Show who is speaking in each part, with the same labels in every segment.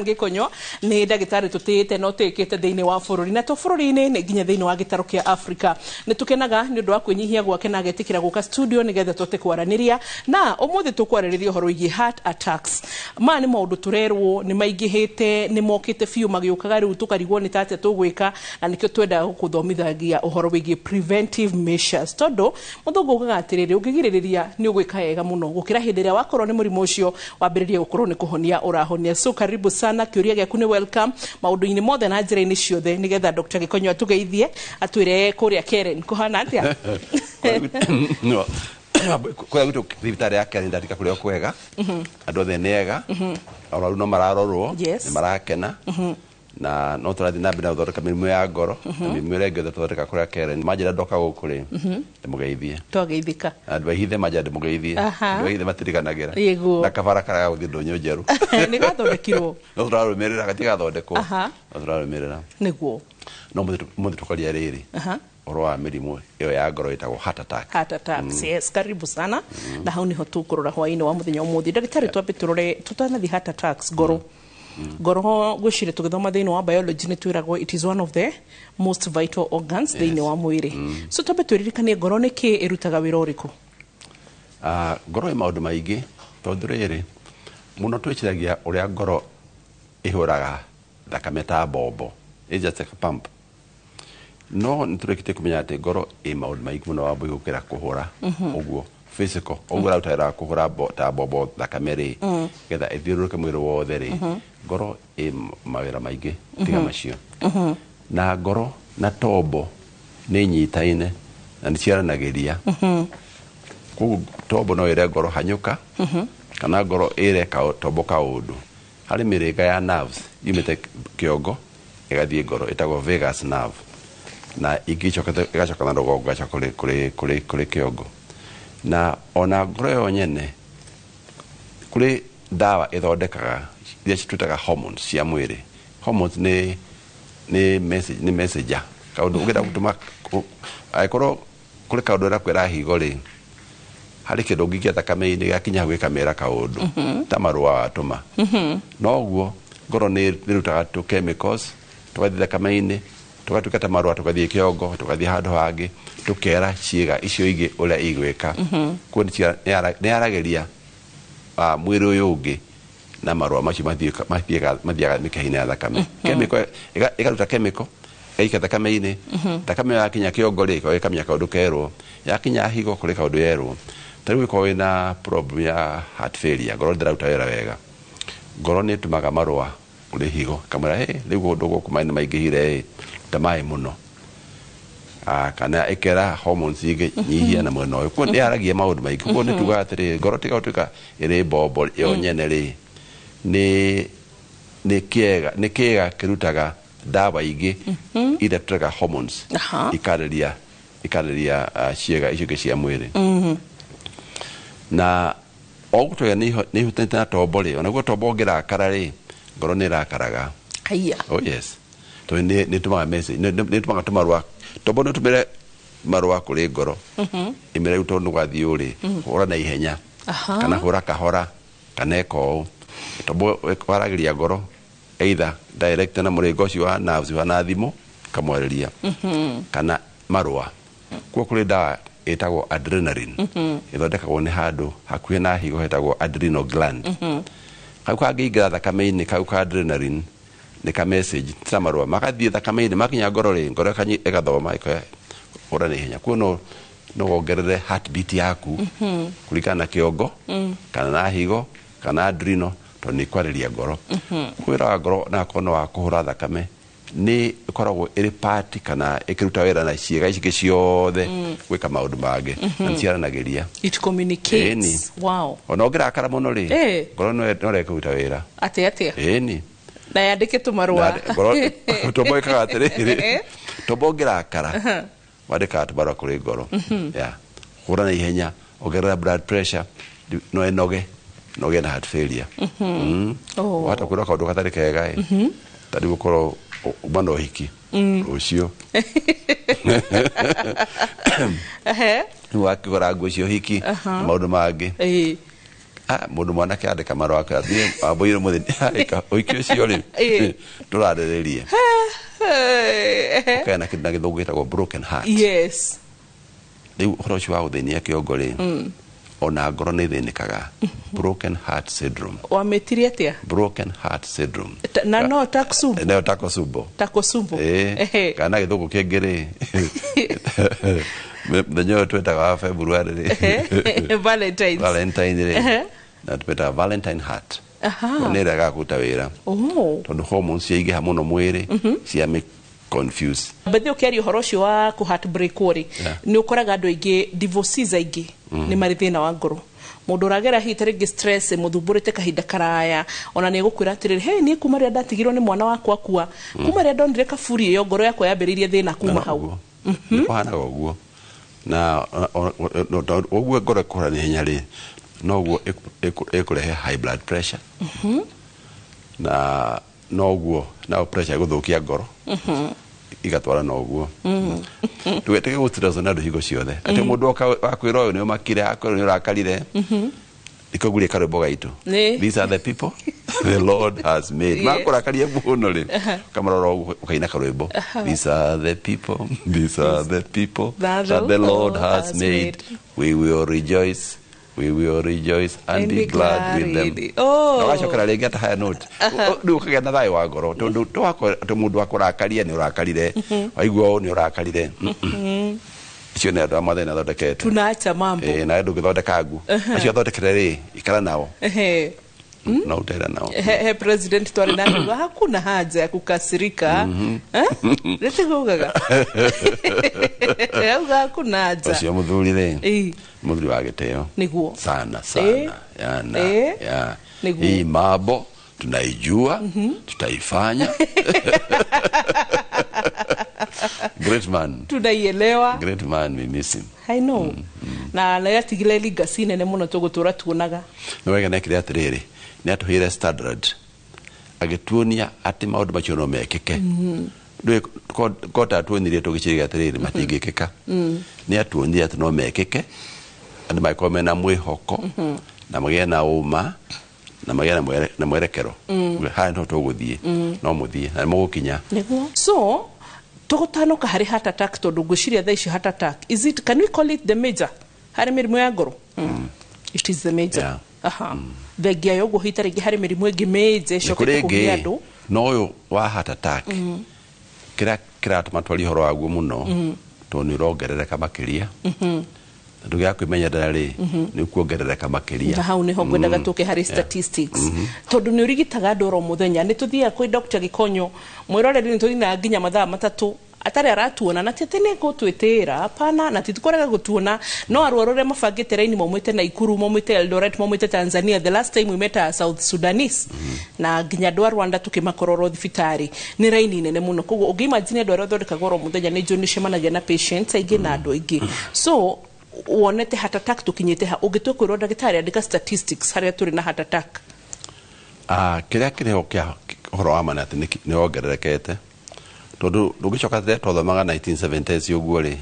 Speaker 1: Gikonyo nĩ ndagĩtarĩ tũtĩĩte na ũtĩĩkĩte thĩinĩ wa bũrũri na to bũrũri-inĩ, nĩ nginya thĩinĩ wa gĩtarũ kĩa Afrika. Nĩ tũkenaga nĩ ũndũ wa kwĩnyihia gwake na agetĩkĩra gũka studio nĩgetha tũhote kwaranĩria, na ũmũthĩ tũkwarĩrĩria ũhoro wĩgiĩ heart attacks. Maya nĩ maũndũ tũrerwo nĩ maingĩhĩte, nĩ mokĩte biũ magĩũkaga, rĩu tũkarigwo nĩ ta atĩa tũgwĩka, na nĩkĩo twendaga gũkũthomithagia ũhoro wĩgiĩ preventive measures, tondũ mũthũngũ ugaga atĩrĩrĩ, ũngĩgirĩrĩria nĩ ũgwĩka wega mũno gũkĩra hĩndĩ ĩrĩa wakorwo nĩ mũrimũ ũcio wambĩrĩrie gũkorwo nĩ kũhonia ũrahonia. So karibu sana, kĩũria gĩaku nĩ welcome maũndũ-inĩ mothe na njĩra-inĩ ciothe, nĩgetha Dr. Gikonyo atũgeithie, atwĩre kũrĩa Karen kũhana atĩa.
Speaker 2: No, kũrĩa gwitũ thibitarĩ ya Karen ndatika kũrĩa kwega, andũ othe nĩ ega, arwaru no mararorwo, nĩ marakena, na no tũrathiĩ na mbere na gũthondeka mĩrimũ ya ngoro na mĩrimũ ĩrĩa ĩngĩ yothe tũthondeka kũrĩa Karen. Manjĩra ndoka gũkũ rĩ, ndĩmũgeithie.
Speaker 1: Twageithĩka.
Speaker 2: Andũ a Ihithe manjĩra ndĩmũgeithie. Andũ a Ihithe matiriganagĩra. Na kabara karĩa gagũthiĩ ndũnyũ njerũ
Speaker 1: nĩ gathondekirwo.
Speaker 2: No tũrarũmĩrĩra, gatigathondekwo, no tũrarũmĩrĩra. No mũthĩ tũkaria rĩrĩ ũhoro wa mĩrimũ ĩyo ya ngoro ĩtagwo heart attack.
Speaker 1: Heart attacks, yes, karibu sana. Na hau niho tũkũrora hwaĩ-inĩ wa mũthenya ũmũthĩ. Ndagĩtarĩ, twambe tũrore tũtanathiĩ heart attacks, ngoro. Ngoro ngwĩciria tũgĩthoma thĩinĩ wa biology nĩ twĩragwo it is one of the most vital organs thĩinĩ wa mwĩrĩ. So twambe twĩririkanie ngoro nĩ kĩ, ĩrutaga wĩra ũrĩkũ?
Speaker 2: Ngoro ĩ maũndũ maingĩ, tondũ rĩrĩ mũno twĩciragia ũrĩa ngoro ĩhũraga thakame ta mbombo. It's just like a pump. No nĩ tũrĩkĩtie kũmenya atĩ ngoro ĩ maũndũ maingĩ mũno wa gũkĩra kũhũra ũguo physical, ũguo ũraruta wĩra wa kũhũra ta mbombo thakame rĩ, getha ĩthiũrũrũke mwĩrĩ wothe rĩ. Ngoro ĩ mawĩra maingĩ tiga macio, na ngoro na tombo nĩ inyitaine na nĩ ciaranagĩria. Koguo tombo no ĩre ngoro hanyũka, kana ngoro ĩre tombo kaũndũ. Harĩ mĩrĩnga ya nerves yumĩte kĩongo ĩgathiĩ ngoro, ĩtagwo vagus nerve, na ingĩ icokete ĩgacoka na rũgongo, ĩgacoka kũrĩ kĩongo. Na ona ngoro yo nyene kũrĩ ndawa ĩthondekaga iria twĩtaga hormones cia mwĩrĩ. Hormones nĩ message, nĩ messenger kaũndũ ũngĩenda gũtũma angĩkorwo kũrĩ kaũndũ ũrenda kwĩra higo rĩ, harĩ kĩndũ ũngĩikia thakame-inĩ, gĩakinya hau gĩkamĩra kaũndũ ta marũa watũma. Noguo ngoro nĩ ĩrutaga tũ chemicals tũgathiĩ thakame-inĩ, tũgatuĩka ta marũa, tũgathiĩ kĩongo, tũgathiĩ handũ hangĩ, tũkera ciĩga icio ingĩ ũrĩa igwĩka. Koguo nĩ yaragĩria mwĩrĩ ũyũ ũngĩ na marũa macio mathiaga mĩkiha-inĩ ya thakame. Chemical ĩkaruta chemical ĩgaikia thakame-inĩ. Thakame ĩyo yakinya kĩongo rĩ, ĩkamenya kaũndũ kerwo, yakinya higo kũrĩ kaũndũ yerwo. Ta rĩu ĩkorwo wĩna problem ya heart failure, ngoro ndĩraruta wĩra wega, ngoro nĩ ĩtũmaga marũa kũrĩ higo kamwĩra, "Hey, rĩu kũndũ gũkũ maĩ nĩ maingĩhire ĩ, ruta maĩ mũno." Kana ĩkera hormones ingĩ, nyihia na mwena ũyũ. Koguo nĩ yaragia maũndũ maingĩ. Koguo nĩ tugaga atĩrĩrĩ, ngoro tiga gũtuĩka ĩrĩ mbombo yo nyene rĩ, nĩ kĩega kĩrutaga ndawa ingĩ iria tũtaga hormones, ikarĩria ciĩga icio ingĩ cia mwĩrĩ. Na o gũtuĩka nĩ ihutanĩte na tombo rĩ, onaguo tombo ũngĩrakara rĩ, ngoro nĩ ĩrakaraga.
Speaker 1: Haiya.
Speaker 2: Oh yes, tondũ nĩ ĩtũmaga message, nĩ ĩtũmaga tũmarũa. Tombo nĩ ũtũmĩre marũa kũrĩ ngoro, ĩmĩre rĩu tondũ gwathiĩ ũũ rĩ, hũra na ihenya kana hũra kahora kana ĩka ũũ. Tombo waragĩria ngoro either direct na mũrĩngo ũcio wa nerves wa na thimũ ĩkamwarĩria, kana marũa. Kuo kũrĩ ndawa ĩtagwo adrenaline, ĩthondekagwo nĩ handũ hakuhĩ na higo hetagwo adrenal gland. Kau kangĩingĩra thakame-inĩ, kau ka adrenaline nĩ ka message ta marũa magathiĩ thakame-inĩ, makinya ngoro rĩ, ngoro ĩgathoma, ĩkoya hũra na ihenya. Kuo no wongerere heartbeat yaku kũringana na kĩongo kana na higo kana adrenal, tondũ nĩ ĩkwarĩria ngoro. Wĩra wa ngoro na akorwo nĩ wa kũhũra thakame, nĩ ĩkoragwo ĩrĩ part kana ĩkĩruta wĩra na ciĩga ici ingĩ ciothe gwĩka maũndũ mangĩ, na nĩ ciaranagĩria.
Speaker 1: It communicates.
Speaker 2: Ĩni. Ona ũngĩrakara mũno rĩ, ngoro no ĩreke kũruta wĩra.
Speaker 1: Atĩ atĩa?
Speaker 2: Ĩni.
Speaker 1: Na yandĩke tũmarũa.
Speaker 2: Ngoro tombo ĩkaga atĩrĩrĩ, tombo ũngĩrakara wandĩkaga tũmarũa kũrĩ ngoro ya hũra na ihenya, ongerera blood pressure, no ĩnoge no ũgĩe na heart failure. Wahota kwĩrwo kaũndũ gatarĩ kega ĩ, ta rĩu ũkorwo uma na ũhiki rũciũ, rĩu wakĩgũra nguo cia ũhiki na maũndũ mangĩ. Mũndũ mwanake andĩka marũa athiĩ wambũire mũthĩ ũiki ũcio rĩ tũrarĩrĩrie ũkagĩa na kĩndũ na gĩthũngũ gĩtagwo broken heart.
Speaker 1: Yes.
Speaker 2: Rĩu ũhoro ũcio wa gũthĩnia kĩongo rĩ, ona ngoro nĩ ĩthĩnĩkaga. Broken heart syndrome.
Speaker 1: Wamĩtirie atĩa?
Speaker 2: Broken heart syndrome.
Speaker 1: Na no taksumbu.
Speaker 2: Nayo takosumbo.
Speaker 1: Takosumbu.
Speaker 2: Kana gĩthũngũ kĩngĩ rĩ, mũthenya ũyũ twĩtaga wa February rĩ,
Speaker 1: Valentine's.
Speaker 2: Valentine rĩ, na twĩtaga Valentine heart. Nĩ ĩregaga kũruta wĩra tondũ hormones ciaingĩha mũno mwĩrĩ cia confuse.
Speaker 1: Bethe ũkĩaria ũhoro ũcio wa kũ heartbreak rĩ, nĩ ũkoraga andũ aingĩ divorces aingĩ nĩ marĩ thĩna wa ngoro. Mũndũ ũragera hihi ta rĩngĩ stress mũthumbũrĩte kahinda karaya, ona nĩ egũkwĩra atĩrĩrĩ, hey, niĩ kuma rĩrĩa ndatigirwo nĩ mwana wakwa akua, kuma rĩrĩa ndonire kaburi ĩyo ngoro yakwa yambĩrĩirie thĩna kuma hau.
Speaker 2: Nĩ kũhanaga ũguo. Na ũguo ngoro ĩkũhũra na ihenya rĩ, noguo ĩkũrehe high blood pressure. Na noguo nao pressure ĩgũthũkia ngoro igatwara noguo. Ndũgetĩke gũstress na andũ hingo ciothe atĩ mũndũ oka wakwĩra ũyũ nĩ ũmakire, akwĩra nĩ ũrakarire, ikogurie karwĩmbo gaitũ, these are the people the Lord has made. Makũrakaria mũno rĩ, ũkamarora ũguo ũkaina karwĩmbo, these are the people, these are the people that the Lord has made, we will rejoice, we will rejoice and be glad with them. Na ũgacokera rĩngĩ at a higher note. Rĩu ũkagĩa na thayũ wa ngoro tondũ mũndũ wakũrakaria nĩ ũrakarire, waigua ũũ nĩ ũrakarire. Icio nĩ andũ a Mwathani athondekete.
Speaker 1: Tunaacha mambo.
Speaker 2: Nawe ndũngĩthondeka ngu. Acio athondekere rĩ, ikara nao. Na utera nao.
Speaker 1: He president twarĩ nake hakuna haja ya kukasirika. Nĩtigugaga. Auga hakuna haja.
Speaker 2: Ũcio mũthuri rĩ, mũthuri wa gĩtĩo.
Speaker 1: Nĩguo.
Speaker 2: Sana sana. Yana. Ya. Hii mambo tunaijua, tutaifanya. Great man.
Speaker 1: Tunaielewa.
Speaker 2: Great man, we miss him.
Speaker 1: I know. Na na yatigire legacy nene muno tũgũtũra tuonaga.
Speaker 2: Nĩ wega nekire atĩrĩrĩ, nĩ atũheire standard agĩtuonia atĩ maũndũ macio no mekĩke. Ndũĩ kota atuonirie tũgĩciria atĩrĩrĩ matingĩkĩka. Nĩ atuonirie atĩ no mekĩke, andũ mangĩkorwo mena mwĩhoko na magĩe na ũma na magĩe na mwerekero. Haha no tũgũthiĩ, no mũthiĩ na nĩ mũgũkinya.
Speaker 1: Nĩguo. So tũgũtanoka harĩ heart attack tondũ ngwĩciria thaa ici heart attack, is it, can we call it the major harĩ mĩrimũ ya ngoro? It is the major.
Speaker 2: Yeah.
Speaker 1: Thengia ya ũguo hita rĩngĩ harĩ mĩrimũ ĩngĩ major ĩcokete kũgia andũ.
Speaker 2: No ũyũ wa heart attack kĩrĩa kĩratũma twarie ũhoro waguo mũno tondũ nĩ ũrongerereka makĩria. Na ndũgĩaga kwĩmenyerera rĩ, nĩ ũkuongerereka makĩria.
Speaker 1: Na hau nĩho ngwendaga tũke harĩ statistics. Tondũ nĩ ũrigitaga andũ oro mũthenya. Nĩ tũthiaga kwĩ Dr. Gĩkonyo, mwĩroreri nĩ tũthinaga nginya mathaa 3 atarĩ aratuona, na ti atĩ nĩ gũtwĩtĩĩra, hapana, na ti tũkũrega gũtuona, no arwaru arĩa mabangĩte raini maumĩte Naikuru, maumĩte Eldoret, maumĩte Tanzania, the last time we met a South Sudanese, na nginya andũ a Rwanda tũkĩmakororwo thibitarĩ, nĩ raini nene mũno. Koguo ũngĩimagine andũ arĩa ũthondekagwo oro mũthenya, nĩ njũĩ nĩũcemanagia na patients aingĩ na andũ aingĩ. So wonete heart attack tũkinyĩte ha, ũngĩtua kwĩrwo ndagĩtarĩ andĩka statistics harĩa tũrĩ na heart attack.
Speaker 2: Kĩrĩa kĩrĩho kĩa ũhoro wa ma nĩ atĩ nĩ wongererekete. Tondũ ndũngĩcoka rĩrĩa twathomaga 1970s ũguo rĩ,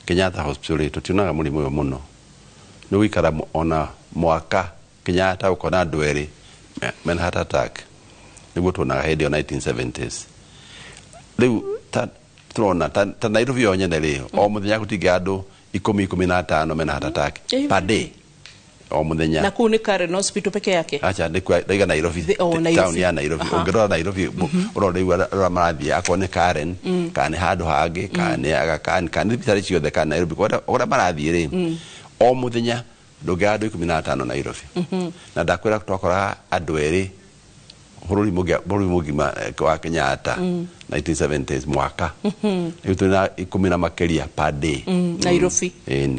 Speaker 2: Kenyatta Hospital rĩ, tũtionaga mũrimũ ũyũ mũno. Nĩ gũikara ona mwaka Kenyatta ũkona andũ erĩ mena heart attack. Nĩguo tuonaga hĩndĩ ĩyo 1970s. Rĩu tũrona ta Nairobi yo nyene rĩ, o mũthenya gũtingĩ andũ 10, 15 mena heart attack per day. O mũthenya.
Speaker 1: Na kũu nĩ Karen Hospital peke yake?
Speaker 2: Acha, nĩ kwa, ndaiga Nairobi,
Speaker 1: Nairobi.
Speaker 2: Town ya Nairobi. Ũngĩrora Nairobi, ũrora rĩu arĩa marathiĩ, akorwo nĩ Karen, kana nĩ handũ hangĩ, kana nĩ Aga Khan, kana nĩ thibitarĩ ciothe, kana Nairobi, kũrĩa marathiĩ rĩ, o mũthenya ndũngĩaga andũ 15 Nairobi. Na ndakwĩra twakoraga andũ erĩ bũrũri mũgima wa Kenyatta 1970s mwaka. Rĩu tũrĩ na 10 na makĩria per day.
Speaker 1: Nairobi.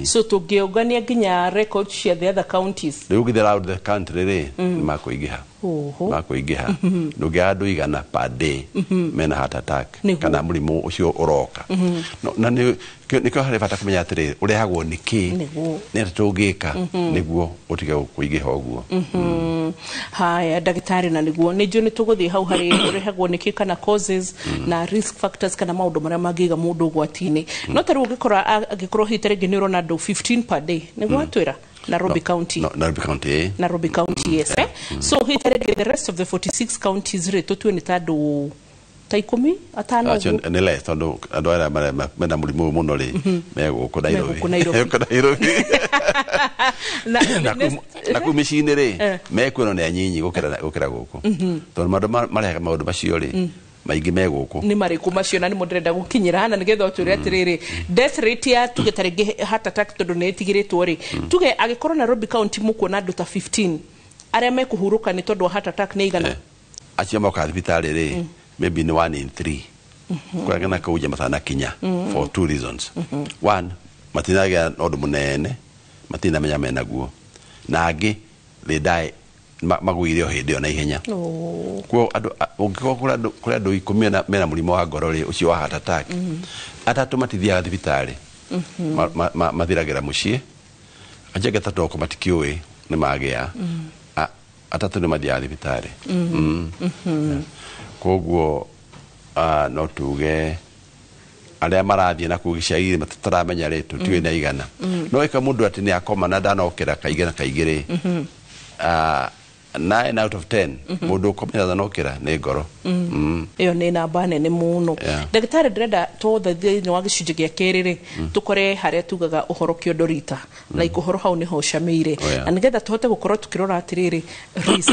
Speaker 1: So tũngĩũngania nginya records cia the other counties.
Speaker 2: Rĩu ũngĩthiĩ around the country rĩ, nĩ makũingĩha. Makũingĩha. Ndũngĩaga andũ 100 per day mena heart attack kana mũrimũ ũcio ũroka. Na nĩkĩo harĩ bata kũmenya atĩrĩrĩ, ũrehagwo nĩ kĩ? Nĩ atĩa tũngĩka nĩguo ũtige kũingĩha ũguo?
Speaker 1: Haya ndagĩtarĩ, na nĩguo nĩ njũĩ nĩ tũgũthiĩ hau harĩ ũrehagwo nĩ kĩ kana causes na risk factors kana maũndũ marĩa mangĩiga mũndũ ũgwati-inĩ. No ta rĩu ũngĩkora angĩkorwo hihi ta rĩngĩ nĩ ũrona andũ 15 per day, nĩguo watwĩra? Nairobi County.
Speaker 2: No, Nairobi County, eh.
Speaker 1: Nairobi County, yes, eh? So hitarege the rest of the 46 counties rĩ, tũtue nĩ ta andũ ta ikũmi atano
Speaker 2: Acio
Speaker 1: ũguo.
Speaker 2: nĩ less, tondũ andũ arĩa mena mũrimũ ũyũ mũno rĩ, me gũkũ Nairobi.
Speaker 1: Gũkũ Nairobi.
Speaker 2: Me gũkũ Nairobi.
Speaker 1: Na
Speaker 2: Na kũu mĩciĩ-inĩ rĩ,
Speaker 1: Eh.
Speaker 2: mekuo no nĩ anyinyi gũkĩra gũkũ, tondũ maũndũ marehaga maũndũ macio rĩ, maingĩ me gũkũ.
Speaker 1: Nĩ marĩkũ macio na nĩmo ndĩrenda gũkinyĩra, na nĩgetha ũtwĩre atĩrĩrĩ, death rate ya tuge ta rĩngĩ heart attack, tondũ nĩ ĩtigĩrĩtwo rĩ, tuge angĩkorwo Nairobi County mũkuona andũ ta 15 arĩa mekũhurũka nĩ tondũ wa heart attack, nĩ igana?
Speaker 2: Eh. Acio mokaga thibitarĩ rĩ, maybe nĩ one in three kũrĩa na kũu nja matanakinya, for two reasons. One, matinagĩa na ũndũ mũnene, matinamenya menaguo, na angĩ they die, magũire o hĩndĩ ĩyo na ihenya.
Speaker 1: Oh.
Speaker 2: Kuo andũ ũngĩkorwo kũrĩ andũ 10 mena mũrimũ wa ngoro rĩ, ũcio wa heart attack, atatũ matithiaga thibitarĩ. Mathiragĩra mũciĩ. Acio angĩ atatũ oko matikĩũĩ nĩ magĩa. Atatũ nĩ mathiaga thibitarĩ. Koguo no tuge arĩa marathiĩ na kũu gĩcagi tũtaramenya rĩ, tũtiũĩ na igana. No ĩka mũndũ atĩ nĩ akoma na ndanokĩra kaingĩ na kaingĩ rĩ, 9 out of 10 mũndũ ũkomete ndanokĩra nĩ ngoro.
Speaker 1: Ĩyo nĩ namba nene mũno. Ndagĩtarĩ, ndĩrenda twothe thĩinĩ wa gĩcunjĩ gĩa kerĩ rĩ, tũkore harĩa tugaga ũhoro kĩondo rita, like ũhoro hau nĩho ũcamĩire. Na nĩgetha tũhote gũkorwo tũkĩrora atĩrĩrĩ, risk,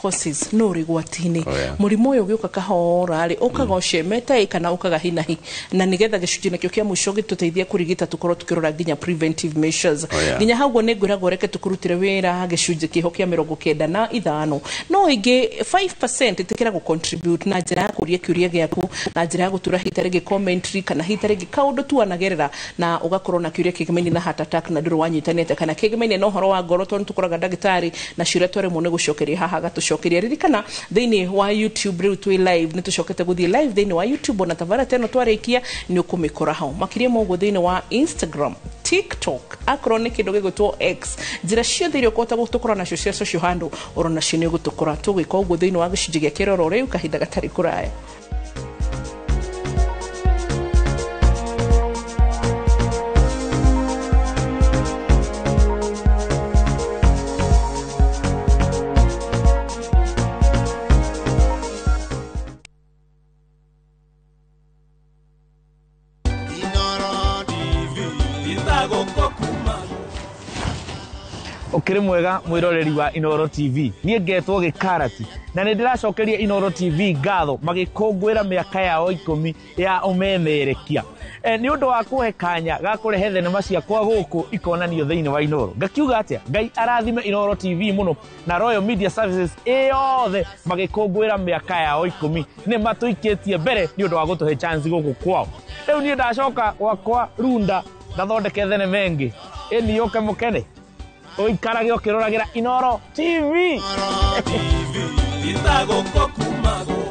Speaker 1: causes, no ũrĩ gwati-inĩ, mũrimũ ũyũ ũgĩũka kahora rĩ, ũkaga ũcemete ĩ kana ũkaga hinahi, na nĩgetha gĩcunjĩ nakĩo kĩa mũico gĩtũteithie kũrigita, tũkorwo tũkĩrora nginya preventive measures. Nginya hau ũguo nĩ ngwĩragwo reke tũkũrutĩre wĩra gĩcunjĩ kĩho kĩa 95, no ingĩ 5% ĩtĩkĩra gũ contribute na njĩra ya kũria kĩũria gĩaku, na njĩra ya gũtura hita rĩngĩ commentary, kana hita rĩngĩ kaũndũ tu wanagerera na ũgakorwo na kĩũria kĩgemaine na heart attack na ndũrĩ wanyitanĩte, kana kĩgemaine na ũhoro wa ngoro, tondũ tũkoraga ndagĩtarĩ na ciũria twaremwo nĩ gũcokeria haha agatũcokeria. Ririkana thĩinĩ wa YouTube rĩu twĩ live, nĩ tũcokete gũthiĩ live thĩinĩ wa YouTube, ona tabara teno twarĩkia nĩ ũkũmĩkora hau. Makĩria ma ũguo, thĩinĩ wa Instagram, TikTok, akorwo nĩ kĩndũ gĩgwĩtwo X, njĩra ciothe iria ũkũhota gũtũkora nacio cia social handle, oro nacio nĩ ũgũtũkora. Tũgwĩka ũguo thĩinĩ wa gĩcunjĩ gĩa kĩroro rĩu kahinda gatarĩ kũraya.
Speaker 3: Inoro TV itagũkũ kuma.
Speaker 4: Ũkĩrĩ mwega mwĩroreri wa Inoro TV, niĩ ngetwo Gĩkarati na nĩ ndĩracokeria Inoro TV ngatho magĩkũngũĩra mĩaka yao 10 ya ũmemerekia, nĩ ũndũ wa kũhe kanya ga kũrehe thenema ciakwa gũkũ ikonanio thĩinĩ wa Inoro. Ngakiuga atĩa, Ngai arathime Inoro TV mũno na Royal Media Services ĩyothe magĩkũngũĩra mĩaka yao 10. Nĩ matũikĩtie mbere nĩ ũndũ wa gũtũhe chance gũkũ kwao. Rĩu niĩ ndacoka gwakwa Runda ndathondeke thenema ĩngĩ ĩni yũke mũkene ũikarage ũkĩroragĩra Inoro TV.
Speaker 3: Inoro TV itagũkũ kumagwo.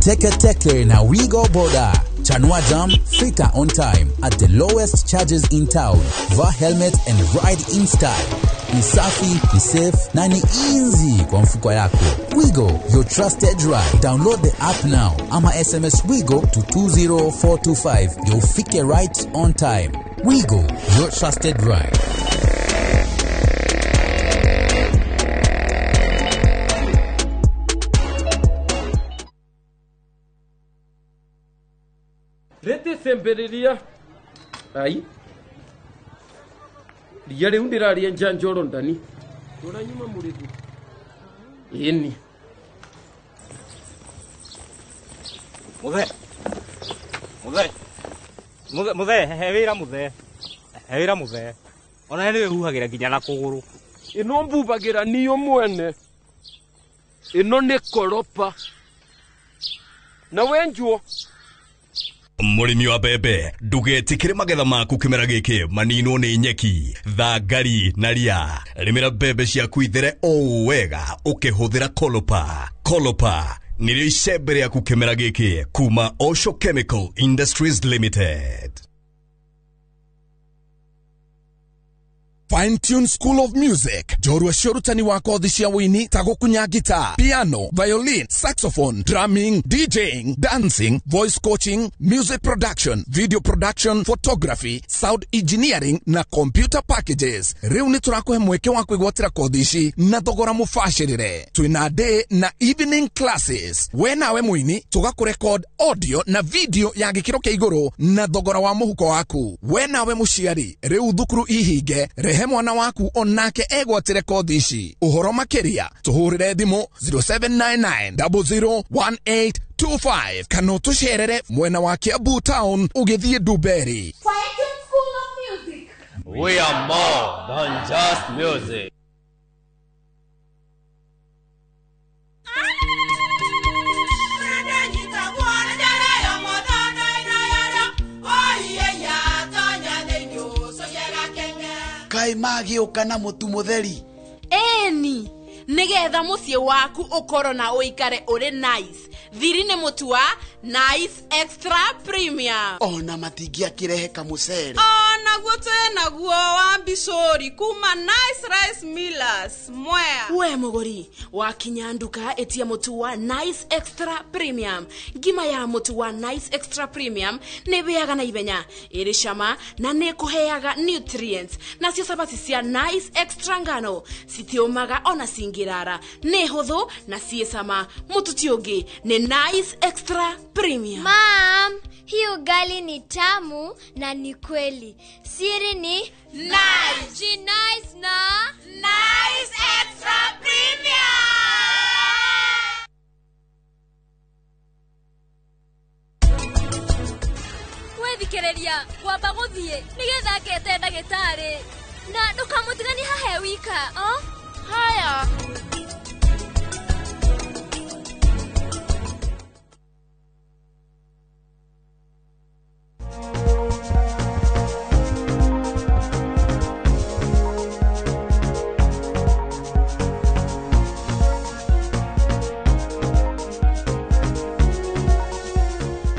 Speaker 5: Teke Teke na Wigo Boda. Chanua Jam, fika on time at the lowest charges in town. Vaa helmet and ride in style. Ni safi, ni safe na ni easy kwa mfuko yako. Wigo, your trusted ride. Download the app now ama SMS Wigo to 20425 ndio ufike right on time. Wigo, your trusted ride.
Speaker 6: Rĩtĩcembĩrĩria ai ria rĩu ndĩraria njanjoro ndani tũranyuma mũrĩgu ĩni.
Speaker 7: Muthe, muthe, muthe, muthe, he wĩra muthe, he wĩra muthe. Ona nĩ wĩhuhagĩra nginya na kũgũrũ.
Speaker 6: Ĩno mbubagĩra niyo mwene, ĩno nĩ koropa na wenjuo.
Speaker 8: Mũrĩmi wa mbembe, ndũgetĩkĩre magetha maku kĩmera gĩkĩ maninwo nĩ nyeki, thangari na ria. Rĩmĩra mbembe ciaku ithere o wega ũkĩhũthĩra Kolopa. Kolopa nĩrĩo icembe rĩaku kĩmera gĩkĩ kuma Osho Chemical Industries Limited.
Speaker 9: Fine Tune School of Music, njorua cia ũrutani wa kothi cia wũini ta gũkunya guitar, piano, violin, saxophone, drumming, DJing, dancing, voice coaching, music production, video production, photography, sound engineering na computer packages. Rĩu nĩ tũrakũhe mweke wa kwĩgwatĩra kothi ici na thogora mũbacĩrĩre. Twĩna day na evening classes. We nawe mũini tũgakũrecord audio na video ya gĩkĩro kĩa igũrũ na thogora wa mũhuko waku. We nawe mũciari, rĩu thukuru ihinge, rehe mwana waku onake egwatĩre kothi ici. Ũhoro makĩria tũhũrĩre thimũ 0799 001825 kana ũtũcerere mwena wa Kiambu Town ũgĩthiĩ Ndumberi.
Speaker 10: Fine Tune School of Music.
Speaker 7: We are more than just music.
Speaker 11: Kaĩ magĩũka na mũtu mũtheri?
Speaker 10: Ĩni, nĩgetha mũciĩ waku ũkorwo na ũikare ũrĩ nice. Thiri nĩ mũtu wa Nice Extra Premium.
Speaker 11: Ona matingĩakĩrehe kamũcere.
Speaker 12: Onaguo twĩ naguo wa mbicũri kuma Nice Rice Millers Mwea.
Speaker 10: We mũgũri, wakinya nduka ĩtia mũtu wa Nice Extra Premium. Ngima ya mũtu wa Nice Extra Premium nĩ ĩhĩaga na ihenya, ĩrĩ cama na nĩ ĩkũheaga nutrients. Nacio cabaci cia Nice Extra ngano citiũmaga ona cingĩrara, nĩ hũthũ na ciĩ cama. Mũtu ti ũngĩ, nĩ Nice Extra Premium.
Speaker 13: Mom, hii ugali ni tamu na ni kweli. Siri ni
Speaker 12: Nice.
Speaker 13: G nice na
Speaker 12: Nice Extra Premium.
Speaker 13: Wethikereria kwamba gũthiĩ nĩgetha ngete ndagĩtarĩ na ndũkamũtiganie hahe wika o haya.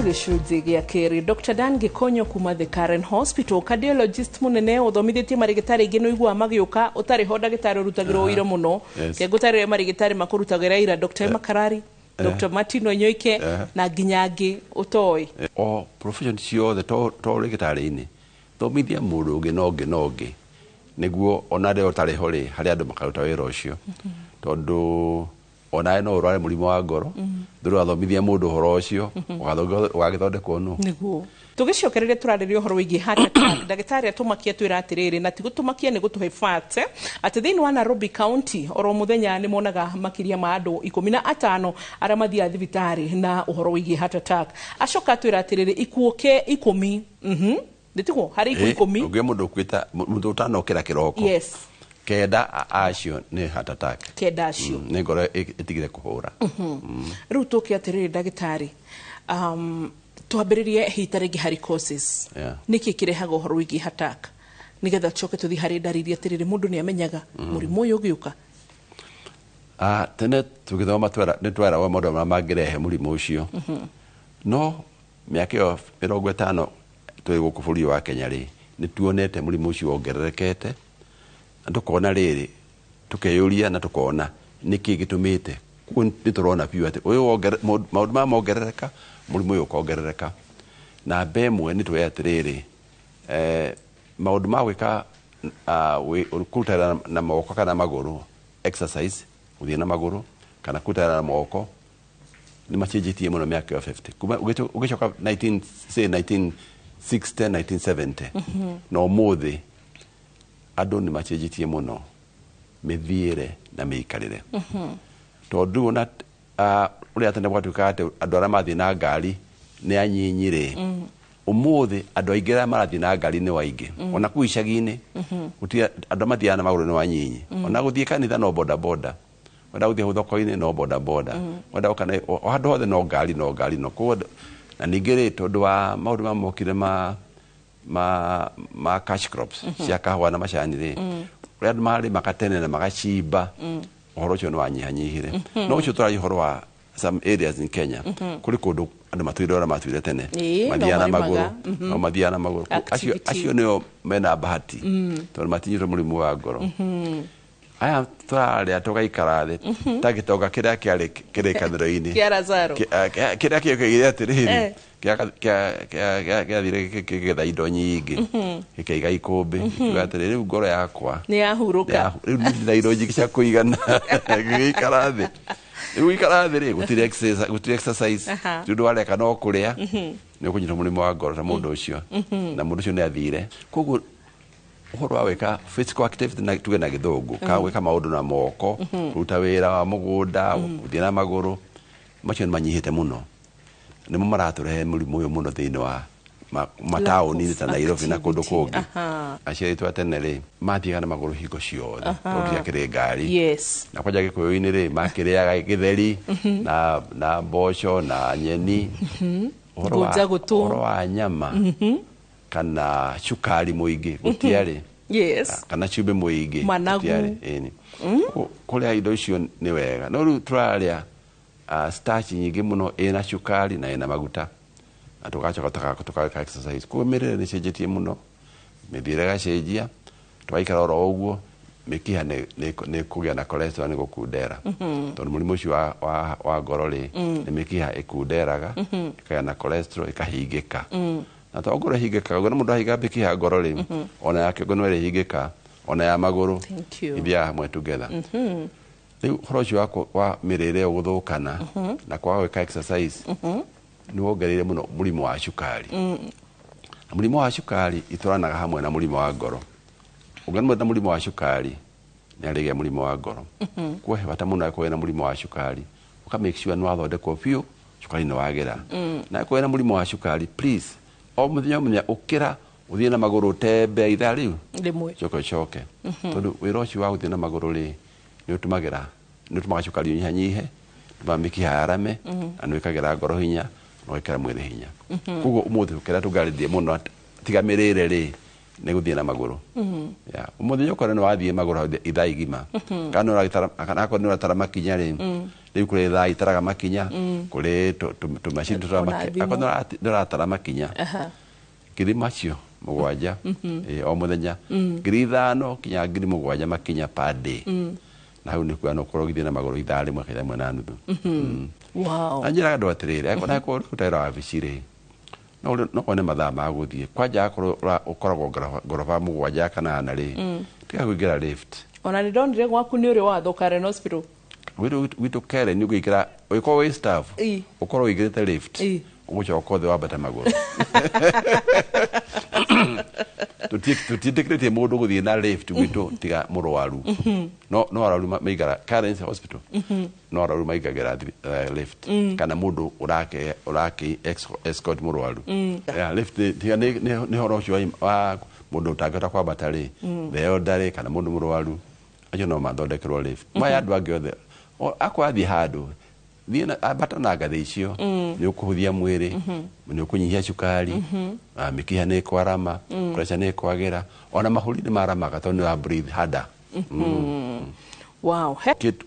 Speaker 1: Gĩcunjĩ gĩa kerĩ, Dr Dan Gĩkonyo kuma The Karen Hospital, cardiologist mũnene ũthomithĩtie marĩgĩtarĩ aingĩ. Nĩ ũiguaga magĩũka ũtarĩ ho, ndagĩtarĩ ũrutagĩrwo ũira mũno. Kengũtarĩre marĩgĩtarĩ makũrutagĩra ira, Dr Emma Karari, Dr Martin Onyoike na nginya angĩ ũtoĩ.
Speaker 2: O profession ciothe, to rĩgĩtarĩ-inĩ, thomithia mũndũ ũngĩ na ũngĩ na ũngĩ, nĩguo ona rĩrĩa ũtarĩ ho rĩ, harĩ andũ makaruta wĩra ũcio, tondũ onawe no ũrware mũrimũ wa ngoro, thutha wathomithia mũndũ ũhoro ũcio, ũgagĩthondekwo nũ.
Speaker 1: Nĩguo tũgĩcokereria tũrarĩria ũhoro wĩgiĩ heart attack. Ndagĩtarĩ atũmakia twĩra atĩrĩrĩ, na ti gũtũmakia, nĩ gũtũhe fact atĩ thĩinĩ wa Nairobi County oro mũthenya nĩ monaga makĩria ma andũ 15 arĩa mathiaga thibitarĩ na ũhoro wĩgiĩ heart attack. Acoka atwĩra atĩrĩrĩ, ikuũ ke 10, nĩtiguo, harĩ ikuũ 10.
Speaker 2: Ũngĩ mũndũ ũkuĩta, mũndũ ũtanokĩra kĩroko, 9 acio nĩ heart attack.
Speaker 1: 9 acio.
Speaker 2: Nĩ ngoro ĩtigire kũhũra.
Speaker 1: Rĩu tũke atĩrĩrĩ, ndagĩtarĩ, twambĩrĩrie hita rĩngĩ harĩ causes. Nĩkĩ kĩrehaga ũhoro wĩgiĩ heart attack, nĩgetha tũcoke tũthiĩ harĩ ndariri, atĩrĩrĩ, mũndũ nĩ amenyaga mũrimũ ũyũ ũgĩũka?
Speaker 2: Ah, tene tũgĩthoma nĩ tweragwo maũndũ marĩa mangĩrehe mũrimũ ũcio, no mĩaka ĩyo 50 twĩ gũkũ bũrũri wa Kenya rĩ, nĩ tuonete mũrimũ ũcio wongererekete, na tũkona rĩrĩ, tũkeyũria na tũkona nĩkĩ gĩtũmĩte. Koguo nĩ tũrona biũ atĩ ũyũ maũndũ maya mongerereka, mũrimũ ũyũ ũkongerereka. Na mbe ĩmwe nĩ tũĩ atĩrĩrĩ, maũndũ ma gwĩka, kũruta wĩra na moko kana magũrũ, exercise, gũthiĩ na magũrũ kana kũruta wĩra na moko, nĩ macenjetie mũno mĩaka ĩyo 50 kuma ũgĩcoka 19, say 1960, 1970 na ũmũthĩ, andũ nĩ macenjetie mũno mĩthiĩre na mĩikarĩre, tondũ ona ũrĩa tene gwatuĩkaga atĩ andũ arĩa mathiĩ na ngari nĩ anyinyi rĩ, ũmũthĩ andũ aingĩ arĩa marathiĩ na ngari nĩ waingĩ. Ona kũu icagi-inĩ gũtirĩ andũ mathiaga na magũrũ, nĩ wanyinyi. Ona gũthiĩ kanitha no boda boda, wenda gũthiĩ hau thoko-inĩ no boda boda, wenda gũka o handũ hothe no ngari, no ngari, no koguo. Na ningĩ rĩ, tondũ wa maũndũ ma mokire ma cash crops cia kahũa na macani rĩ, ũrĩa andũ marĩmaga tene na magacimba, ũhoro ũcio nĩ wanyihanyihire. No ũcio tũraria ũhoro wa some areas in Kenya. Kũrĩ kũndũ Andũ matũire ũrĩa matũire tene.
Speaker 1: Ĩĩ, no
Speaker 2: Mathiaga na
Speaker 1: marĩmaga.
Speaker 2: magũrũ. No mathiaga na magũrũ. Acio
Speaker 1: Activity.
Speaker 2: acio nĩo mena bahati tondũ matinyitwo mũrimũ wa ngoro. Aya tũrarĩa tũgaikara thĩ ta gĩtonga kĩrĩa kĩarĩ kĩrĩkanĩro-inĩ.
Speaker 1: Kĩa Lazaro.
Speaker 2: Kĩrĩa kĩokĩire atĩrĩrĩ, gĩathire kĩgetha indo nyingĩ, gĩkĩiga ikũmbĩ, gĩkiuga atĩrĩ, rĩu ngoro yakwa
Speaker 1: nĩ yahurũka.
Speaker 2: Rĩu ndĩ na indo nyingĩ cia kũigana. Gĩgĩikara thĩ. Rĩu gũikara thĩ rĩ, gũtirĩ exercise, gũtirĩ exercise. Ti ũndũ wareka no kũrĩa, nĩ ũkũnyitwo mũrimũ wa ngoro ta mũndũ ũcio. Na mũndũ ũcio nĩ athire. Koguo ũhoro wa gwĩka physical activity, na tuge na gĩthũngũ, kana gwĩka maũndũ na moko, kũruta wĩra wa mũgũnda, gũthiĩ na magũrũ, macio nĩ manyihĩte mũno. Nĩmo maratũrehe mũrimũ ũyũ mũno thĩinĩ wa mataũni-inĩ ta Nairobi na kũndũ kũngĩ. Aciari aitũ a tene rĩ, mathiaga na magũrũ hingo ciothe tondũ gũtiakĩrĩ ngari. Na kwanja gĩkũyũ-inĩ rĩ, makĩrĩaga gĩtheri na mboco na nyeni. Ũhoro wa
Speaker 1: Ngũnja gũtũ.
Speaker 2: Ũhoro wa nyama kana cukari mũingĩ gũtiarĩ. Kana cumbĩ mũingĩ
Speaker 1: Managu.
Speaker 2: gũtiarĩ. Ĩni. Kũrĩa indo icio nĩ wega, no rĩu tũrarĩa starch nyingĩ mũno ĩna cukari na ĩna maguta, na tũgacoka tũkagĩka exercise. Koguo mĩrĩre nĩ ĩcenjetie mũno, mĩthiĩre ĩgacenjia, tũgaikara oro ũguo, mĩkiha nĩ kũgĩa na cholesterol, nĩ gũkundera, tondũ mũrimũ ũcio wa ngoro rĩ, nĩ mĩkiha ĩkunderaga, ĩkagĩa na cholesterol, ĩkahingĩka. Na to ngoro ĩhingĩkaga ũguo, na mũndũ ahinga mĩkiha ya ngoro rĩ, ona ya kĩongo no ĩrĩhingĩka, ona ya magũrũ.
Speaker 1: Thank you.
Speaker 2: Ithiaga hamwe together. Rĩu ũhoro ũcio wa mĩrĩre ĩyo gũthũkana na kwaga gwĩka exercise nĩ wongereire mũno mũrimũ wa cukari. Na mũrimũ wa cukari itwaranaga hamwe na mũrimũ wa ngoro. Ũngĩona na mũrimũ wa cukari, nĩ arĩgĩa mũrimũ wa ngoro. Kuo he bata mũno angĩkorwo wĩna mũrimũ wa cukari, ũka make sure nĩ wathondekwo biũ, cukari nĩ wagĩra. Na angĩkorwo wĩna mũrimũ wa cukari, please, o mũthenya o mũthenya ũkĩra ũthiĩ na magũrũ, ũtembe ithaa rĩu
Speaker 1: rĩmwe,
Speaker 2: coke ũcoke, tondũ wĩra ũcio wa gũthiĩ na magũrũ rĩ, nĩ ũtũmagĩra, nĩ ũtũmaga cukari ũnyihanyihe, ũtũmaga mĩkiha yarame, na nĩ wĩkagĩra ngoro hinya na ũgekĩra mwĩrĩ hinya. Koguo ũmũthĩ kĩrĩa tũngarĩrie mũno tiga mĩrĩre rĩ, nĩ gũthiĩ na magũrũ. Yeah. Ũmũthĩ ũkore nĩ wathiĩ magũrũ hau ithaa igima, kana nĩ ũragĩtara, kana akorwo nĩ ũratara makinya rĩ, rĩu kũrĩ thaa itaraga makinya, kũrĩ tũmacini tũtaraga
Speaker 1: Ona
Speaker 2: makinya.
Speaker 1: thimũ.
Speaker 2: Akorwo nĩ ũratara makinya 7,000, o mũthenya, 5,000 kinya 7,000 makinya per day, na hau nĩ kuga no ũkorwo ũgĩthiĩ na magũrũ ithaa rĩmwe kana 1.5. Na njĩraga andũ atĩrĩrĩ, angĩkorwo angĩkorwo ũrutaga wĩra wabici rĩ, no wone mathaa ma gũthiĩ kwanja, akorwo ũkoragwo ngoroba 7 kana 8 rĩ, tiga kũingĩra lift.
Speaker 1: Ona nĩ ndonire gwaku nĩ ũrĩ watho Karen Hospital.
Speaker 2: Gwitũ Karen nĩ ũngĩingĩra, ũgĩkorwo wĩ staff, ũkorwo ũingĩrĩte lift, ũgũcoka ũthĩ wambate magũrũ. Tũtiĩtĩkĩrĩtie mũndũ gũthiĩ na lift gwitũ tiga mũrwaru. No arwaru maigara Karen Hospital, no arwaru maingagĩra lift, kana mũndũ ũrake escort mũrwaru. Yeah, lift tiga nĩ ũhoro ũcio wa mũndũ ũtangĩhota kwambata rĩ, the elderly kana mũndũ mũrwaru, acio no mathondekerwo lift. Maya andũ angĩ othe, akorwo athiĩ handũ, thiĩ na ambata na ngathĩ icio, nĩ ũkũhũthia mwĩrĩ, nĩ ũkũnyihia cukari, mĩkiha nĩ ĩkwarama, pressure nĩ ĩkwagĩra, ona mahũri nĩ maramaga tondũ nĩ wa breathe harder.
Speaker 1: Wow.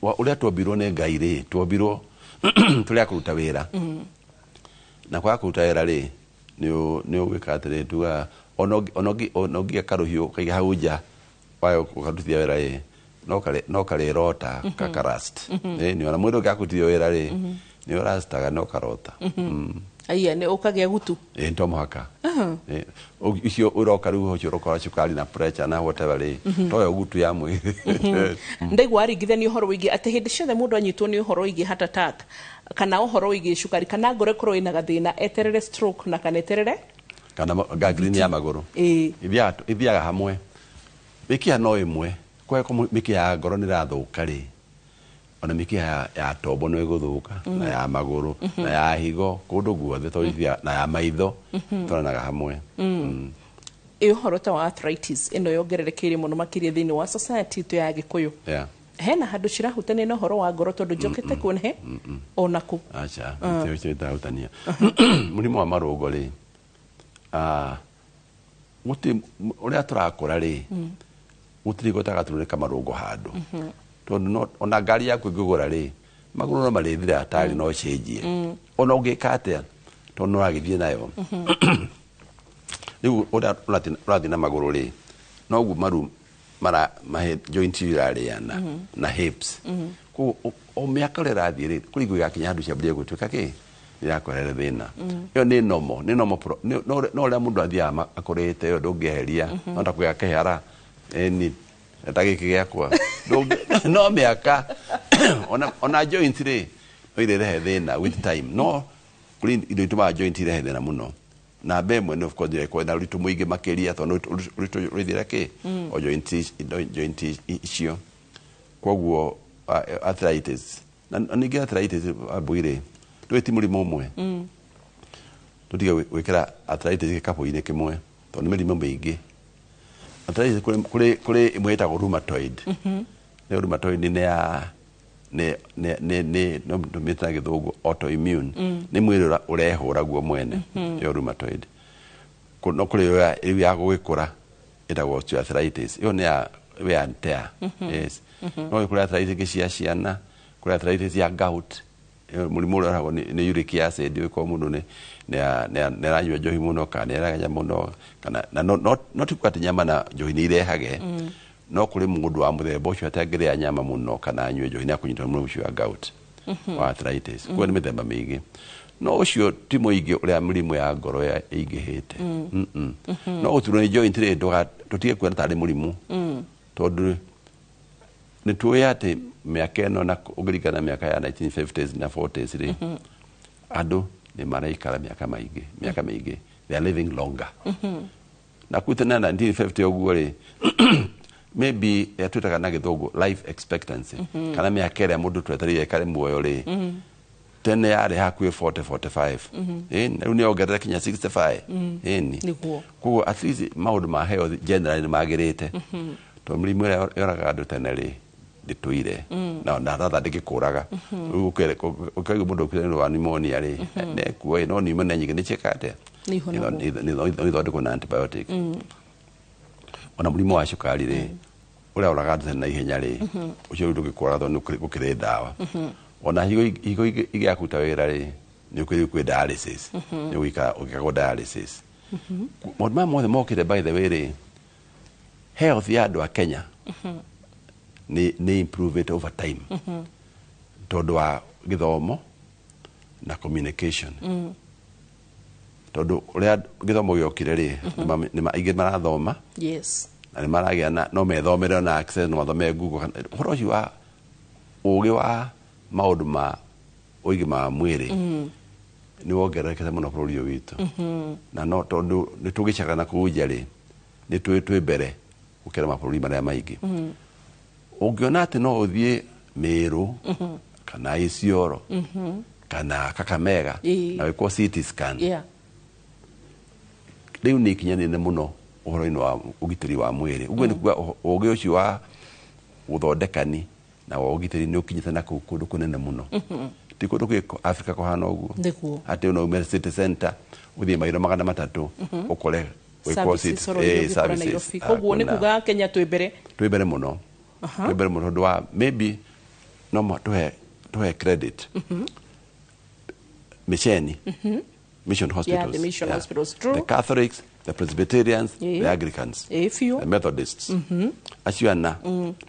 Speaker 2: Ũrĩa twombirwo nĩ Ngai rĩ, twombirwo tũrĩ a kũruta wĩra. Na kwaga kũruta wĩra rĩ, nĩ ũgwĩka atĩrĩ, tuga ona ũngĩiga karũhiũ ũkaiga hau nja wayo ũkarutithia wĩra rĩ, no karĩrota, kakarust. Ĩni, ona mwĩrĩ ũngĩaga kũrutithio wĩra rĩ, nĩ ũrastaga no karota.
Speaker 1: Aya nĩ ũkagĩa gutu.
Speaker 2: Ĩ, to mũhaka. Icio ũroka rĩu ũcio ũrokora cukari na pressure na whatever rĩ, toyo gutu ya mwĩrĩ.
Speaker 1: Ndaigua waringithania ũhoro wĩgiĩ atĩ hĩndĩ ciothe mũndũ anyitwo nĩ ũhoro wĩgiĩ heart attack kana ũhoro wĩgiĩ cukari kana ngoro ĩkorwo ĩna gathĩna, eterere stroke na kana eterere
Speaker 2: kana gangrene ya magũrũ. Ithiaga hamwe. Mĩkiha no ĩmwe. Kwa hiyo mĩkiha ya ngoro nĩ ĩrathũka rĩ, ona mĩkiha ya tombo no ĩgũthũka, na ya magũrũ, na ya higo, kũndũ guothe, tondũ ithiaga, na ya maitho, twaranaga hamwe.
Speaker 1: Ĩ ũhoro ta wa arthritis ĩno yongererekeire mũno makĩria thĩinĩ wa society itũ ya Gĩkũyũ, hena handũ cirahutania na ũhoro wa ngoro? Tondũ njokete kuona he ona kũ.
Speaker 2: Aca, ũcio ĩtarahutania. Mũrimũ wa marũngo rĩ, gũtirĩ ũrĩa tũrakũra rĩ, gũtirĩ gũtagaturĩka marũngo handũ, tondũ ona ngari yaku ĩngĩgũra rĩ, magũrũ no marĩthira, tari no cenjie, ona ũngĩka atĩa. Tondũ nĩ ũragĩthiĩ nayo. Rĩu ũrĩa ũrathiĩ na magũrũ rĩ, noguo maru mara mahe joint irarĩana na hips. Koguo o mĩaka ũrĩa ĩrathiĩ rĩ, kũrĩ hingo ĩgakinya handũ ciambĩrĩrie gũtuĩka kĩ nĩrakũrehere thĩna. Ĩyo nĩ normal, nĩ normal no ũrĩa mũndũ athiaga akũrĩte, ĩyo ndũngĩeheria. No ta kũgĩa kĩhara ĩni ta gĩkĩ gĩakwa. No mĩaka ona joint rĩ, no irehe thĩna with time. No kũrĩ indo itũmaga joint irehe thĩna mũno. Namba ĩmwe nĩ, of course, ĩkorwo na ũritũ mũingĩ makĩria, tondũ ũritũ ũrĩthira kĩ o joint joint icio. Koguo arthritis na ningĩ arthritis ambũirĩ ndũĩ ti mũrimũ ũmwe. Tũtige gwĩkĩra arthritis gĩkabũ-inĩ kĩmwe, tondũ nĩ mĩrimũ mĩingĩ. Arthritis kũrĩ ĩmwe ĩtagwo rheumatoid. Nĩyo rheumatoid nĩ ya nĩ no tũmĩte na Gĩthũngũ autoimmune. Nĩ mwĩrĩ ũrehũra guo mwene. Ĩyo rheumatoid. No kũrĩ ĩyo rĩu ya gũgĩkũra ĩtagwo osteoarthritis. Ĩyo nĩ ya wear and tear. Yes. No kũrĩ arthritis ingĩ cia ciana, kũrĩ arthritis ya gout. Ĩyo mũrimũ ũrĩa ũrehagwo nĩ uric acid, ũgĩkorwo mũndũ nĩ aranyua njohi mũno kana nĩ ararĩa mũno kana na no ti kuga atĩ nyama na njohi nĩ irehage. No kũrĩ mũndũ wa mũthemba ũcio atangĩrĩa nyama mũno kana anyue njohi, nĩ akũnyitwo nĩ mũrimũ ũcio wa gout, wa arthritis. Koguo nĩ mĩthemba mĩingĩ, no ũcio ti mũingĩ ũrĩa mĩrimũ ya ngoro ya ĩingĩhĩte. No gũturwo nĩ joint rĩ, tũtige kuona tarĩ mũrimũ, tondũ nĩ tũĩ atĩ mĩaka ĩno na ũngĩringana na mĩaka ya 1950s na 40s rĩ, andũ nĩ maraikara mĩaka maingĩ, mĩaka mĩingĩ. They are living longer. Na kuu tene 1950 ũguo rĩ, maybe ĩrĩa twĩtaga na Gĩthũngũ life expectancy, kana mĩaka ĩrĩa mũndũ twetereire aikare muoyo rĩ, tene yarĩ hakuhĩ 40, 45. Ĩni rĩu nĩ yongerera kinya 65. Ĩni. Koguo at least maũndũ ma health generally nĩ magĩrĩte, tondũ mĩrimũ ĩrĩa yoraga andũ tene rĩ, ndĩtũire na ratha ndĩgĩkũraga. Rĩu ũkaigua mũndũ ũkuĩte nĩ ũndũ wa pneumonia rĩ, nekuo ĩ, no pneumonia nyingĩ nĩ ciĩkaga atĩa?
Speaker 1: Nĩ ihonagwo.
Speaker 2: Nĩ ithondekwo na antibiotic. Ona mũrimũ wa cukari rĩ, ũrĩa ũraga andũ tene na ihenya rĩ, ũcio rĩu ndũgĩkũraga tondũ nĩ gũkĩrĩ ndawa. Ona higo igĩakuta wĩra rĩ, nĩ ũkĩrĩ kwĩ dialysis, nĩ ũgũikara ũgĩkagwo dialysis. Maũndũ maya mothe mokĩte, by the way rĩ, health ya andũ a Kenya nĩ improve it over time, tondũ wa gĩthomo na communication. Tondũ ũrĩa gĩthomo gĩokire rĩ, aingĩ marathoma na nĩ maragĩa na no methomere na access, no mathome Google ũhoro ũcio wa ũgĩ wa maũndũ ma ũgima wa mwĩrĩ nĩ wongererekete mũno bũrũri ũyũ witũ. Na no tondũ nĩ tũgĩcaga na kũu nja rĩ, nĩ twĩ mbere gũkĩra mabũrũri marĩa maingĩ. Ũngĩona atĩ no ũthiĩ Mĩrũ kana Isiolo kana Kakamega na wĩkwo CT scan, rĩu nĩ ikinya nene mũno ũhoro-inĩ wa ũgitĩri wa mwĩrĩ. Ũguo nĩ kuga ũgĩ ũcio wa gũthondekani na wa ũgitĩri nĩ ũkinyĩte na kũu kũndũ kũnene mũno. Ti kũndũ kwĩ Africa kũhana ũguo atĩ no ume city center ũthiĩ mairo 300 ũkore wĩkwo
Speaker 1: services oro iria ũngĩkora
Speaker 2: services.
Speaker 1: Nairobi. Koguo nĩ
Speaker 2: Hakuna.
Speaker 1: kuga Kenya twĩ mbere.
Speaker 2: Twĩ mbere mũno. Twĩ mbere mũno tondũ wa maybe no tũhe credit misheni, mission hospitals.
Speaker 1: Yeah, the mission hospitals, true.
Speaker 2: The Catholics, the Presbyterians, the Anglicans,
Speaker 1: Ĩĩ biũ.
Speaker 2: the Methodists, acio ana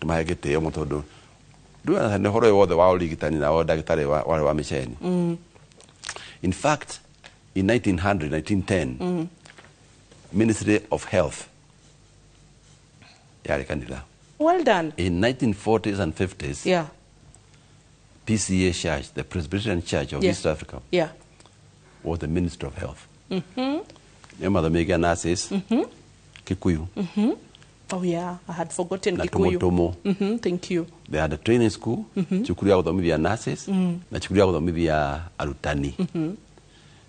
Speaker 2: tũmahe gĩtĩo mũno, tondũ ndũĩ nĩ ũhoro ũyũ wothe wa ũrigitani na wa ndagĩtarĩ warĩ wa misheni. In fact, in 1900, 1910, Ministry of Health yarĩ kanitha.
Speaker 1: Well done.
Speaker 2: In 1940s and 50s, PCA Church, the Presbyterian Church of East Africa, was the Minister of Health. Nĩo mathomithagia nurses Kikuyu.
Speaker 1: Oh yeah, I had forgotten
Speaker 2: Na
Speaker 1: Kikuyu.
Speaker 2: Tumutumu.
Speaker 1: Thank you.
Speaker 2: They had a training school, cukuru ya gũthomithia nurses na cukuru ya gũthomithia arutani.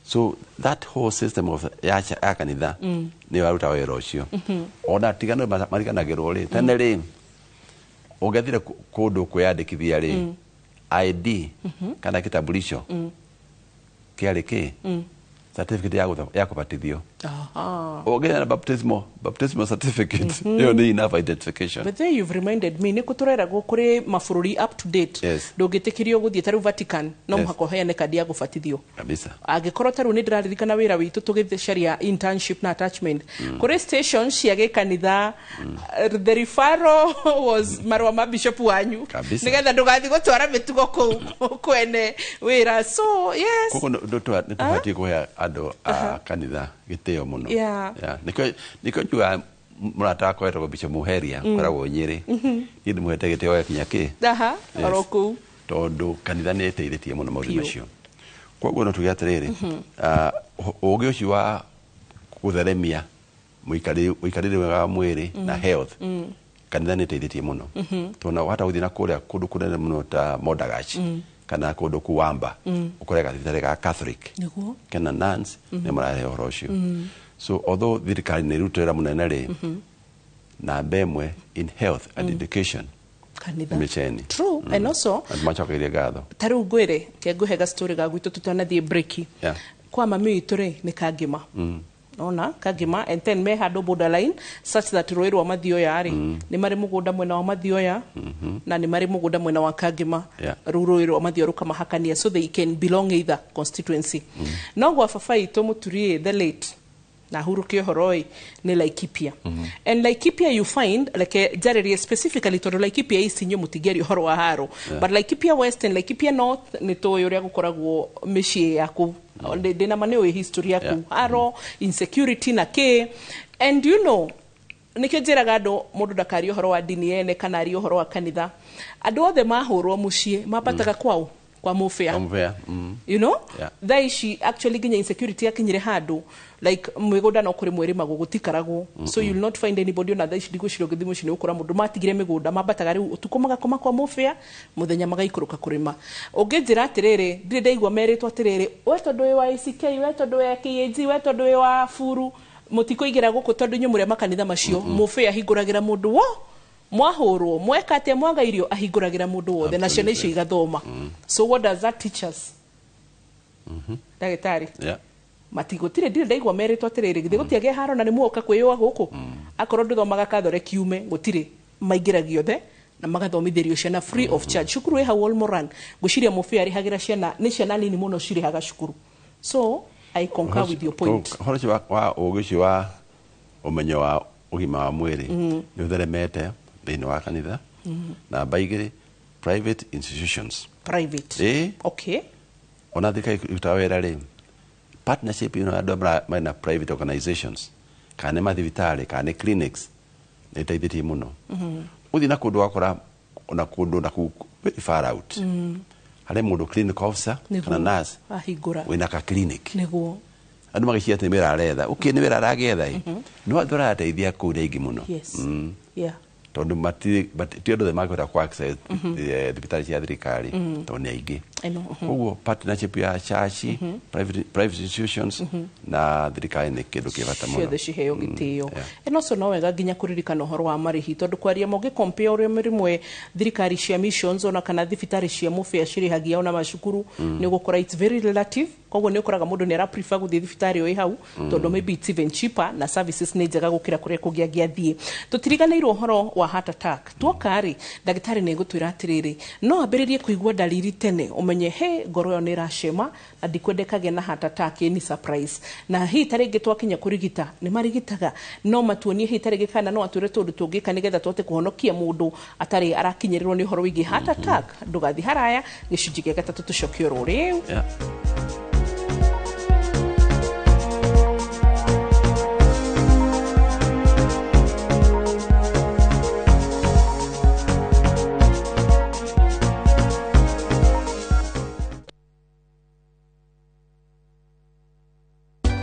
Speaker 2: So that whole system of ya kanitha nĩyo yarutaga wĩra ũcio. Ona tigano mariganagĩrwo rĩ, tene rĩ, ũngĩathire kũndũ kwĩyandĩkithia rĩ, ID kana kitambulisho kĩarĩ kĩ certificate ya kũbatithio.
Speaker 1: Aha.
Speaker 2: Ũngĩgĩa na baptismal certificate, ĩyo nĩ enough identification.
Speaker 1: But there you've reminded me, nĩ kũtũreragwo kũrĩ mabũrũri up to date, ndũngĩtĩkĩrio gũthiĩ ta rĩu Vatican, no mũhaka ũheane kandi ya gũbatithio.
Speaker 2: Kabisa.
Speaker 1: Angĩkorwo ta rĩu nĩ ndĩraririkana wĩra witũ tũgĩcaria internship na attachment kũrĩ station cia gĩkanitha, the referral was marũa ma bishop wanyu, nĩgetha ndũgathiĩ gũtwara mĩtugo kũu kwene wĩra. So yes.
Speaker 2: Koguo nĩ tũbatiĩ kũhe andũ a kanitha gĩtĩo mũno. Yeah. Nĩkĩo njugaga mũrata wakwa wetagwo Bishop Muheria, koragwo Nyĩrĩ, niĩ ndĩmũhete gĩtĩo gĩakinya kĩ.
Speaker 1: Aha, oro kũu.
Speaker 2: Tondũ kanitha nĩ ĩteithĩtie mũno maũndũ
Speaker 1: Biũ.
Speaker 2: macio. Koguo no tuge atĩrĩrĩ, ũgĩ ũcio wa gũtheremia mũikarĩre wega wa mwĩrĩ na health, kanitha nĩ ĩteithĩtie mũno, tondũ wahota gũthiĩ na kũrĩa kũndũ kũnene mũno ta Mondagachi kana kũndũ Kuwamba, ũkore gathibitarĩ ga Catholic kana nuns nĩ marahe ũhoro ũcio. So although thirikari nĩ ĩrutĩte wĩra mũnene rĩ, namba ĩmwe in health and education
Speaker 1: kanitha
Speaker 2: nĩ mĩceni.
Speaker 1: True. And also
Speaker 2: andũ macokagĩria ngatho.
Speaker 1: Ta rĩu ngwĩre, ke ngũhe gastori ga gwitũ tũtanathiĩ break. Kwa mami witũ rĩ, nĩ Kangĩma. Ona Kangĩma, and then me handũ borderline such that rũĩ rwa Mathioya rĩ, nĩ marĩ mũgũnda mwena wa Mathioya na nĩ marĩ mũgũnda mwena wa Kangĩma. Rĩu rũĩ rwa Mathioya rũkamahakania, so they can belong either constituency. No gwa baba itũ mũturi, the late na huruke ũhoro ĩ, nĩ Laikipia. And Laikipia you find, like njarĩrie specifically tondũ Laikipia East inyuĩ mũtingĩaria ũhoro wa haro, but Laikipia West and Laikipia North nĩ tũĩ ũrĩa gũkoragwo mĩciĩ yaku. Ndĩna ma nĩ ũĩ history yaku, haro, insecurity na kĩ. And you know, nĩkĩo njĩraga andũ mũndũ ndakarie ũhoro wa ndini ene kana arie ũhoro wa kanitha. Andũ othe mahũrwo mũciĩ mambataga kwao kwa mũbĩa.
Speaker 2: Kwa mũbĩa.
Speaker 1: You know, thaa ici actually nginya insecurity yakinyire handũ like mĩgũnda no kũrĩ mwĩrĩmagwo, gũtikaragwo. So you'll not find anybody. Ona thaa ici ndigwĩciria ũngĩthiĩ mũciĩ nĩ ũgũkora mũndũ matigire mĩgũnda. Mambataga rĩu ũtukũ magakoma kwa mũbĩa, mũthenya magaikũrũka kũrĩma. Ũngĩnjĩra atĩrĩrĩ, ndirĩ ndaigua merĩtwo atĩrĩrĩ, we tondũ wĩ wa ACK, we tondũ wĩ wa KAG, we tondũ wĩ wa buru, mũtikũingĩra gũkũ tondũ inyuĩ mũrĩ a makanitha macio. Mũbĩa ahingũragĩra mũndũ wo mwahũrwo, mweka atĩa, mwaga irio, ahingũragĩra mũndũ wothe na ciana icio igathoma. So what does that teach us, ndagĩtarĩ? Matigũtirĩ, ndirĩ ndaigua merĩtwo atĩrĩrĩ, githĩ gũtiagĩa haro na nĩ muoka kwĩyũa gũkũ, akorwo ndũthomaga kathore kiume. Gũtirĩ, maingĩragio othe na magathomithĩrio ciana free of charge. Cukuru ĩ hau Olmoran, ngwĩciria mũbĩa arĩhagĩra ciana, nĩ ciana nini mũno cirĩhaga cukuru. So I concur with your point.
Speaker 2: Ũhoro ũcio wa ũgĩ ũcio wa ũmenyo wa ũgima wa mwĩrĩ nĩ ũtheremete thĩinĩ wa kanitha. Namba igĩrĩ, private institutions.
Speaker 1: Private.
Speaker 2: Ĩ. Ona thirikari ĩrutaga wĩra rĩ, partnership ĩno andũ mena private organizations, kana nĩ mathibitarĩ kana nĩ clinics, nĩ ĩteithĩtie mũno. Ũthiĩ na kũndũ wakora ona kũndũ na kũu very far out, harĩ mũndũ clinic officer kana nurse
Speaker 1: ahingũra
Speaker 2: wĩna ka clinic. Andũ magĩciria atĩ nĩ wĩra aretha, ũkĩ nĩ wĩra aragetha ĩ, no andũ arateithia kũu nĩ aingĩ mũno. Tondũ ti andũ othe mangĩhota kũ access thibitarĩ cia thirikari, tondũ nĩ aingĩ.
Speaker 1: I know.
Speaker 2: Koguo partnership ya church, private institutions na thirikari nĩ kĩndũ kĩ bata mũno.
Speaker 1: Ciothe ciheo gĩtĩo. And also no wega nginya kũririkana ũhoro wa marĩhi, tondũ kwaria mũngĩ compare ũrĩa rĩmwe thirikari cia missions ona kana thibitarĩ cia mũbĩa cirĩhagia ona macukuru, nĩ ũgũkora it's very relative. Koguo nĩ ũkoraga mũndũ nĩ ara prefer gũthiĩ thibitarĩ o ĩ hau, tondũ maybe it's even cheaper na services nĩ njega gũkĩra kũrĩa kũngĩ angĩathiĩ. Tũtiriganĩirwo ũhoro wa heart attack. Tuoka rĩ, ndagĩtarĩ nĩ egũtwĩra atĩrĩrĩ, no ambĩrĩrie kũigua ndariri tene ũmenye he ngoro ĩyo nĩ ĩracema na ndikwendekagĩa na heart attack ni surprise. Na hihi ta rĩngĩ twakinya kũrigita, nĩ marigitaga, no matuonie hihi ta rĩngĩ kana no atwĩre tũndũ tũngĩka nĩgetha tũhote kũhonokia mũndũ atarĩ arakinyĩrĩrwo nĩ ũhoro wĩgiĩ heart attack. Ndũgathiĩ haraya, gĩcunjĩ gĩa gatatũ tũcoke oro rĩu.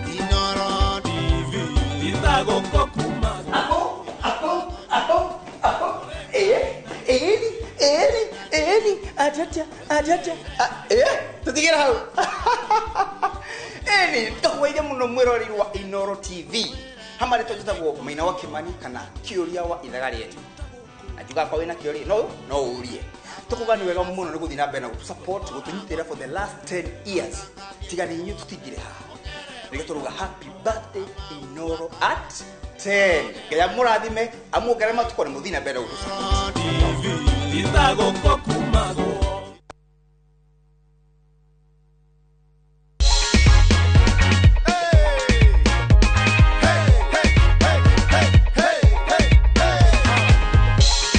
Speaker 3: Inoro TV itagũkũ kuma.
Speaker 11: Ĩni ĩni ĩni, atata atata, tũtigĩre hau. Ĩni ngakũgeithia mũno mwĩroreri wa Inoro TV, hama rĩtwa njĩtagwo Maina wa Kĩmani kana Kĩũria wa ithaga rĩetu, na njugaga kwa wĩna kĩũria no ũrie. Tũkuga nĩ wega mũno nĩ gũthiĩ na mbere na gũtũ support, gũtũnyitĩrĩra for the last 10 years. Tiga nĩ inyuĩ tũtingĩrĩ haha. Nĩkĩo tũruga happy birthday Inoro at 10. Ngai amũrathime, amuongerere matukũ na mũthiĩ na mbere gũtũ.
Speaker 3: Itagũkũ kumagwo.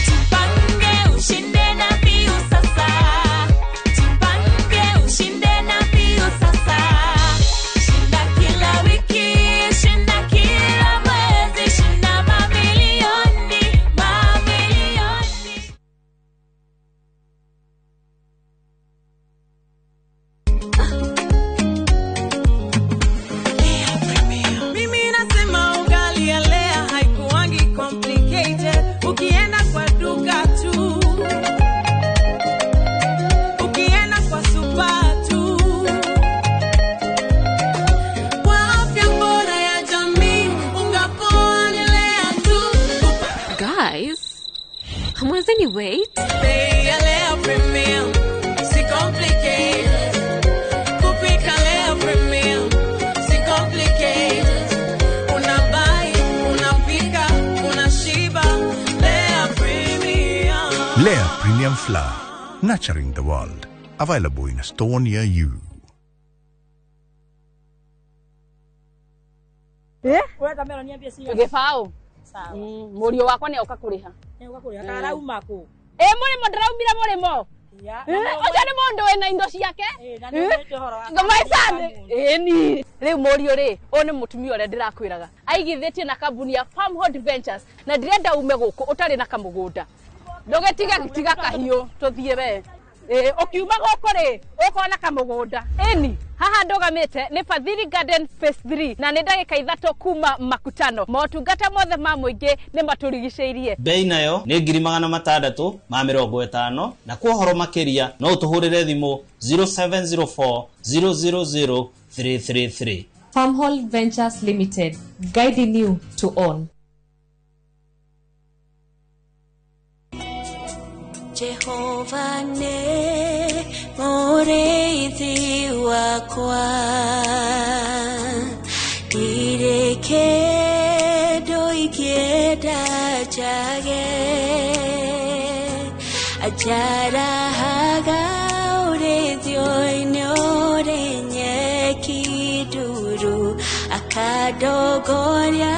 Speaker 14: Jipange ushinde na mbiu sasa. Jipange ushinde na mbiu sasa. Shinda kila wiki, shinda kila mwezi, shinda mamilioni, mamilioni.
Speaker 12: Mimi nasema ugali ya Lea haikuangi complicated. Ukienda kwa duka tu, ukienda kwa super tu. Kwa afya bora ya jamii, unga poa ni Lea tu.
Speaker 15: Guys, hamwezeni wait?
Speaker 12: Bei ya Lea Premium, si complicated. Kupika Lea Premium, si complicated. Unabuy, unapika, unashiba. Lea Premium.
Speaker 16: Lea Premium Flour, nurturing the world. Available in a store near you.
Speaker 10: Gĩbaũ. Mũriũ wakwa nĩ oka kũrĩha.
Speaker 17: Karauma kũ?
Speaker 10: Ĩ mũrĩmo ndĩraumire mũrĩmo. Ũcio nĩ mũndũ wĩna indo ciake.
Speaker 17: Na nĩ ũmĩte ũhoro wa
Speaker 10: Maicani. Ĩni. Rĩu mũriũ rĩ, ũyũ nĩ mũtumia ũrĩa ndĩrakwĩraga. Aigithĩtie na kambuni ya Farmhold Ventures na ndĩrenda ume gũkũ ũtarĩ na kamũgũnda. Ndũgĩtige tiga kahiũ tũthiĩ we. Ĩ ũkiuma gũkũ rĩ, ũkona kamũgũnda. Ĩni, haha ndũgamĩte nĩ Fadhili Garden Phase 3 na nĩ ndagĩka 3 kuma Makutano. Motungata mothe ma mũingĩ nĩ matũrigicĩirie.
Speaker 18: Bei nayo nĩ 650,000 na kwa ũhoro makĩria no ũtũhũrĩre thimũ 0704 000 333.
Speaker 19: Farmhold Ventures Limited, guiding you to own.
Speaker 14: Jehova nĩ mũrĩithi wakwa, ndirĩ kĩndũ ingĩenda njage. Anjarahaga ũrĩithio-inĩ ũrĩ nyeki nduru, akandongoria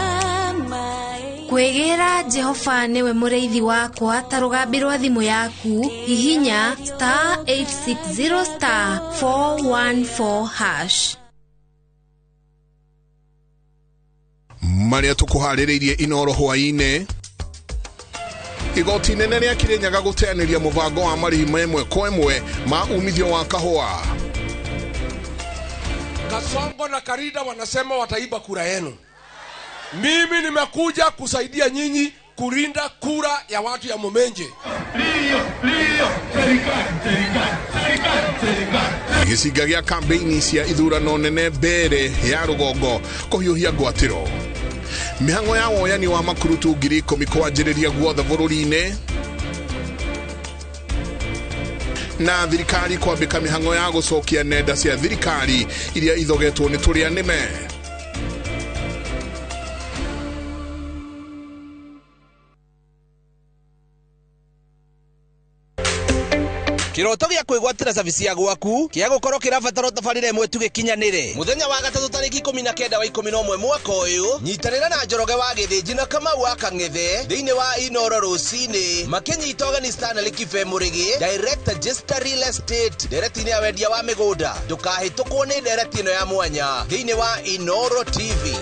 Speaker 14: maĩ.
Speaker 20: Kwĩgĩra Jehova nĩwe mũrĩithi wakwa ta rũgambi rwa thimũ yaku, hihinya star 860 star 414 hash.
Speaker 9: Marĩa tũkũharĩrĩirie Inoro hwaĩ-inĩ. Igoti inene rĩa Kirinyaga gũteanĩria mũbango wa marĩhi ma ĩmwe kwa ĩmwe ma umithio wa kahũa.
Speaker 21: Kasongo na Karida wanasema wataiba kura yenu. Mimi nimekuja kusaidia nyinyi kulinda kura ya watu ya Mumenje.
Speaker 9: Gĩcinga gĩa kambeini cia ithurano nene mbere ya rũgongo kũhiũhia ngwatĩro. Mĩhang'o ya woyani wa makurutu 10,000 kwanjĩrĩria guothe bũrũri-inĩ. Na thirikari kwambĩka mĩhang'o ya gũcokia nenda cia thirikari iria ithogetwo nĩ tũrĩa nĩme.
Speaker 22: Kiroto gĩa kwĩgwatĩra cabici ya gwaku kĩa gũkorwo kĩrabatara tabarĩra ĩmwe tu gĩkinyanĩre. Mũthenya wa gatatũ tarĩki 19 wa 11 mwaka ũyũ, nyitanĩra na Njoroge wa Gĩthĩnji na Kamau wa Kang'ethe thĩinĩ wa Inoro rũcinĩ makĩnyita ũgeni Stanley Kibe Mũrĩgĩ, Director Jester Real Estate, ndereti-inĩ ya wendia wa mĩgũnda. Ndũkahĩtũkwo nĩ ndereti ĩno ya mwanya thĩinĩ wa Inoro TV.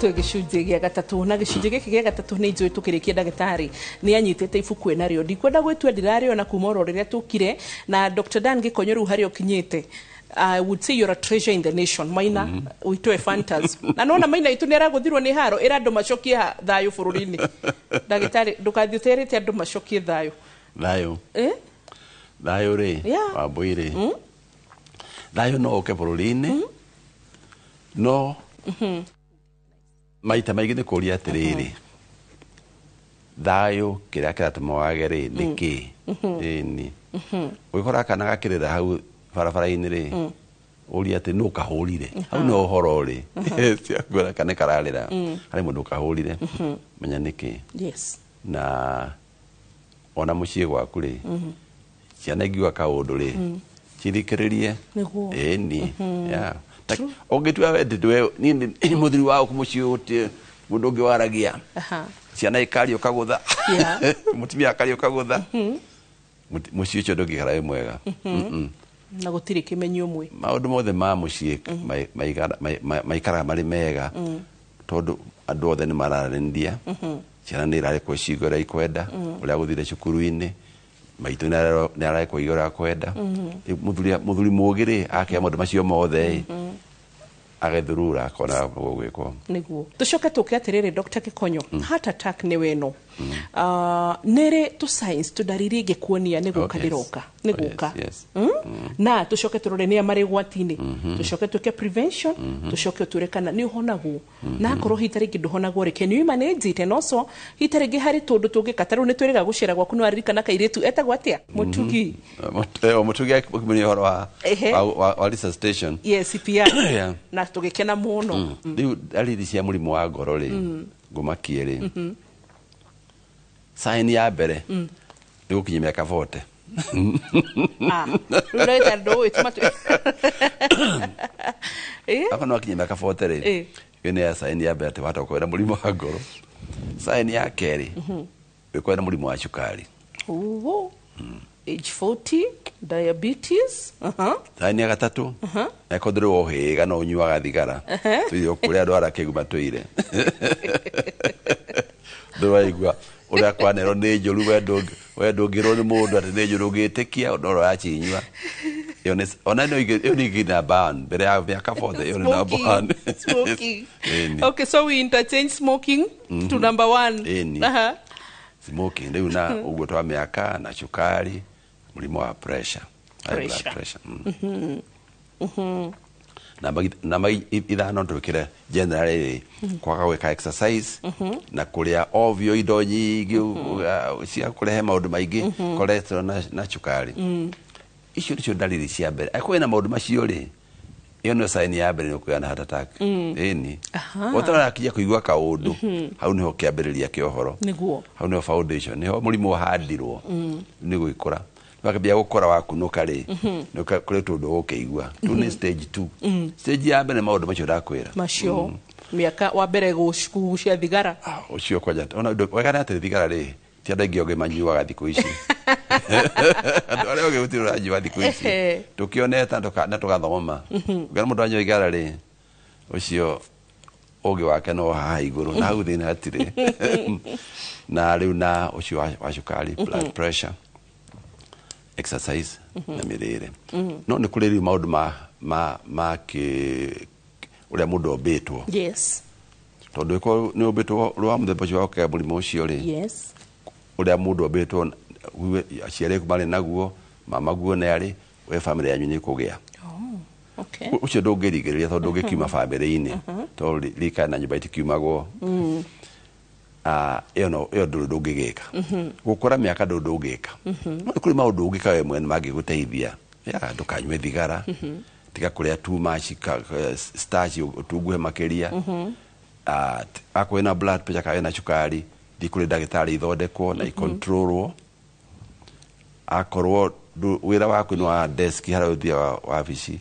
Speaker 1: Twĩ gĩcunjĩ gĩa gatatũ na gĩcunjĩ gĩkĩ gĩa gatatũ nĩ njũĩ tũkĩrĩkia ndagĩtarĩ nĩ anyitĩte ibuku ĩnarĩo ndikwenda gwĩtua ndirarĩona kuma oro rĩrĩa tũkire na Dr. Dan Gĩkonyo rĩu harĩa ũkinyĩte. I would say you're a treasure in the nation. Maina witũ Fantas. Na nona maina itu nĩ aragũthirwo nĩ haro ĩra andũ macokie thayũ bũrũri-inĩ. Ndagĩtarĩ ndũkathiĩ ũterĩte andũ macokie thayũ.
Speaker 2: Thayũ.
Speaker 1: Eh?
Speaker 2: Thayũ rĩ.
Speaker 1: Yeah.
Speaker 2: Wambui rĩ. Thayũ no ũke bũrũri-inĩ, no maita maingĩ nĩ kũũria atĩrĩrĩ, thayũ kĩrĩa kĩratũma wage rĩ nĩ kĩ? Ĩni ũgĩkora kana gakĩrĩra hau barabara-inĩ rĩ, ũria atĩ nũ kahũrire hau, no ũhoro rĩ ciakuona kana kararĩra harĩ mũndũ ũkahũrire, menya nĩkĩ. Na ona mũciĩ gwaku rĩ, ciana ingiuga kaũndũ rĩ, cithikĩrĩrie. Ĩni. Yeah. Ũngĩtua we ndĩ niĩ nĩ mũthuri wa gũkũ mũciĩ, gũtirĩ mũndũ ũngĩ waragia, ciana ikaria ũkagũtha, mũtumia akaria ũkagũtha, mũciĩ ũcio ndũngĩikara wĩ mwega.
Speaker 1: Na gũtirĩ kĩmenyi ũmwe.
Speaker 2: Maũndũ mothe ma mũciĩ maikaraga marĩ mega tondũ andũ othe nĩ mararanĩria, ciana nĩ irarekwo ciigue ũrĩa ikwenda, ũrĩa gũthire cukuru-inĩ, maitũ nĩ ararekwo igue ũrĩa akwenda. Rĩu mũthuri mũũgĩ rĩ, akĩa maũndũ macio mothe ĩ, agethurura akona gũgwĩkwo.
Speaker 1: Nĩguo tũcoke tũke atĩrĩrĩ, Dr. Gĩkonyo, heart attack nĩ weno. Ah, nĩrĩ tũ signs, tũndariri ingĩkuonia nĩ gũka ndĩroka, nĩ gũka? Na tũcoke tũrore nĩa marĩ gwati-inĩ, tũcoke twĩke prevention, tũcoke ũtwĩre kana nĩ ũhonagwo, na akorwo hihi ta rĩngĩ ndũhonagwo rĩ, can you manage it? And also hihi ta rĩngĩ harĩ tũndũ tũngĩka, ta rĩu nĩ twĩrĩga gũcera gwaku, nĩ waririkana kairĩtu etagwo atĩa, Mũtugi?
Speaker 2: Mũtugi akĩmenya ũhoro wa wa resuscitation.
Speaker 1: Yes, CPR. Na tũgĩkena mũno.
Speaker 2: Rĩu ndariri cia mũrimũ wa ngoro rĩ, ngũmakie rĩ, sign ya mbere nĩ gũkinyia mĩaka 40.
Speaker 1: Ah, rĩu ndagĩtarĩ ndũĩ tuma
Speaker 2: Akorwo nĩ wakinyia mĩaka 40 rĩ, ĩyo nĩ ya sign ya mbere atĩ wahota gũkorwo na mũrimũ wa ngoro. Sign ya kerĩ, ũkorwo na mũrimũ wa cukari.
Speaker 1: Uwo. Age 40, diabetes.
Speaker 2: Sign ya gatatũ, akorwo ndũrĩ wohĩga no ũnyuaga thigara, tũire kũrĩa andũ arĩa akĩgu matũire, ndũraigua ũrĩa kwanerwo nĩ njũru, we ndũngĩrwo nĩ mũndũ atĩ nĩ njũru, ũngĩtĩkia no ũracinyua. Ĩyo ona no ĩyo nĩ ĩngĩ number one mbere ya mĩaka 40, ĩyo nĩ number one.
Speaker 1: Smoking.
Speaker 2: Ĩni.
Speaker 1: Okay, so we interchange smoking to number one.
Speaker 2: Ĩni. Smoking rĩu na ũguo twa mĩaka na cukari, mũrimũ wa pressure, high blood
Speaker 1: Pressure.
Speaker 2: pressure. Namba 5 twĩkĩre generally rĩ, kwaga gwĩka exercise na kũrĩa ovyo indo nyingĩ cia kũrehe maũndũ maingĩ, cholesterol na cukari. Icio nĩcio ndariri cia mbere. Angĩkorwo wĩna maũndũ macio rĩ, ĩyo nĩyo sign ya mbere nĩ ũkũgĩa na heart attack. Ĩni. Ũtarakinya kũigua kaũndũ, hau nĩho kĩambĩrĩria kĩa ũhoro. Hau nĩho foundation, nĩho mũrimũ wahandirwo, nĩ gwĩkũra wakambia gũkũra, wakunũka rĩ, nĩ kũrĩ tũndũ ũgũkĩigua. Tũ nĩ stage 2. Stage ya mbere nĩ maũndũ macio ndakwĩra.
Speaker 1: Macio mĩaka wa mbere kũgucia thigara.
Speaker 2: Ũcio kwanja ona wega nĩ atĩ thigara rĩ, ti andũ aingĩ ogĩ manyuaga thikũ ici. Andũ arĩa ogĩ gũtirĩ ũranyua thikũ ici. Tũkĩonete na tũgathoma. Ũngĩona mũndũ anyua igara rĩ, ũcio ũgĩ wake no haha igũrũ, na hau thĩinĩ hatirĩ. Na rĩu na ũcio wa cukari, blood pressure, exercise na mĩrĩre. No nĩ kũrĩ rĩu maũndũ ma kĩ ũrĩa mũndũ ombĩtwo, tondũ ĩkorwo nĩ ũmbĩtwo ũrĩ wa mũthemba ũcio wa gũkĩgĩa mũrimũ ũcio rĩ, ũrĩa mũndũ ombĩtwo, aciari aku marĩ naguo, mama guo nĩ arĩ, we family yanyu nĩ ĩkũgĩa.
Speaker 1: Oh, okay.
Speaker 2: Ũcio ndũngĩrigĩrĩria tondũ ndũngĩkiuma family-inĩ, tondũ rika na nyũmba itikiumagwo. Ah, ĩyo no ĩyo ndũrĩ ndũngĩgĩka. Gũkũra mĩaka ndũrĩ ndũngĩka. No nĩ kũrĩ maũndũ ũngĩka we mwene mangĩgũteithia. Ya ndũkanyue thigara, tiga kũrĩa too much starch, ũtunguhe makĩria. Ah, akorwo wĩna blood pressure kana wĩna cukari, thiĩ kũrĩ ndagĩtarĩ ithondekwo na icontrolwo. Akorwo wĩra waku nĩ wa desk harĩa ũthiaga wabici,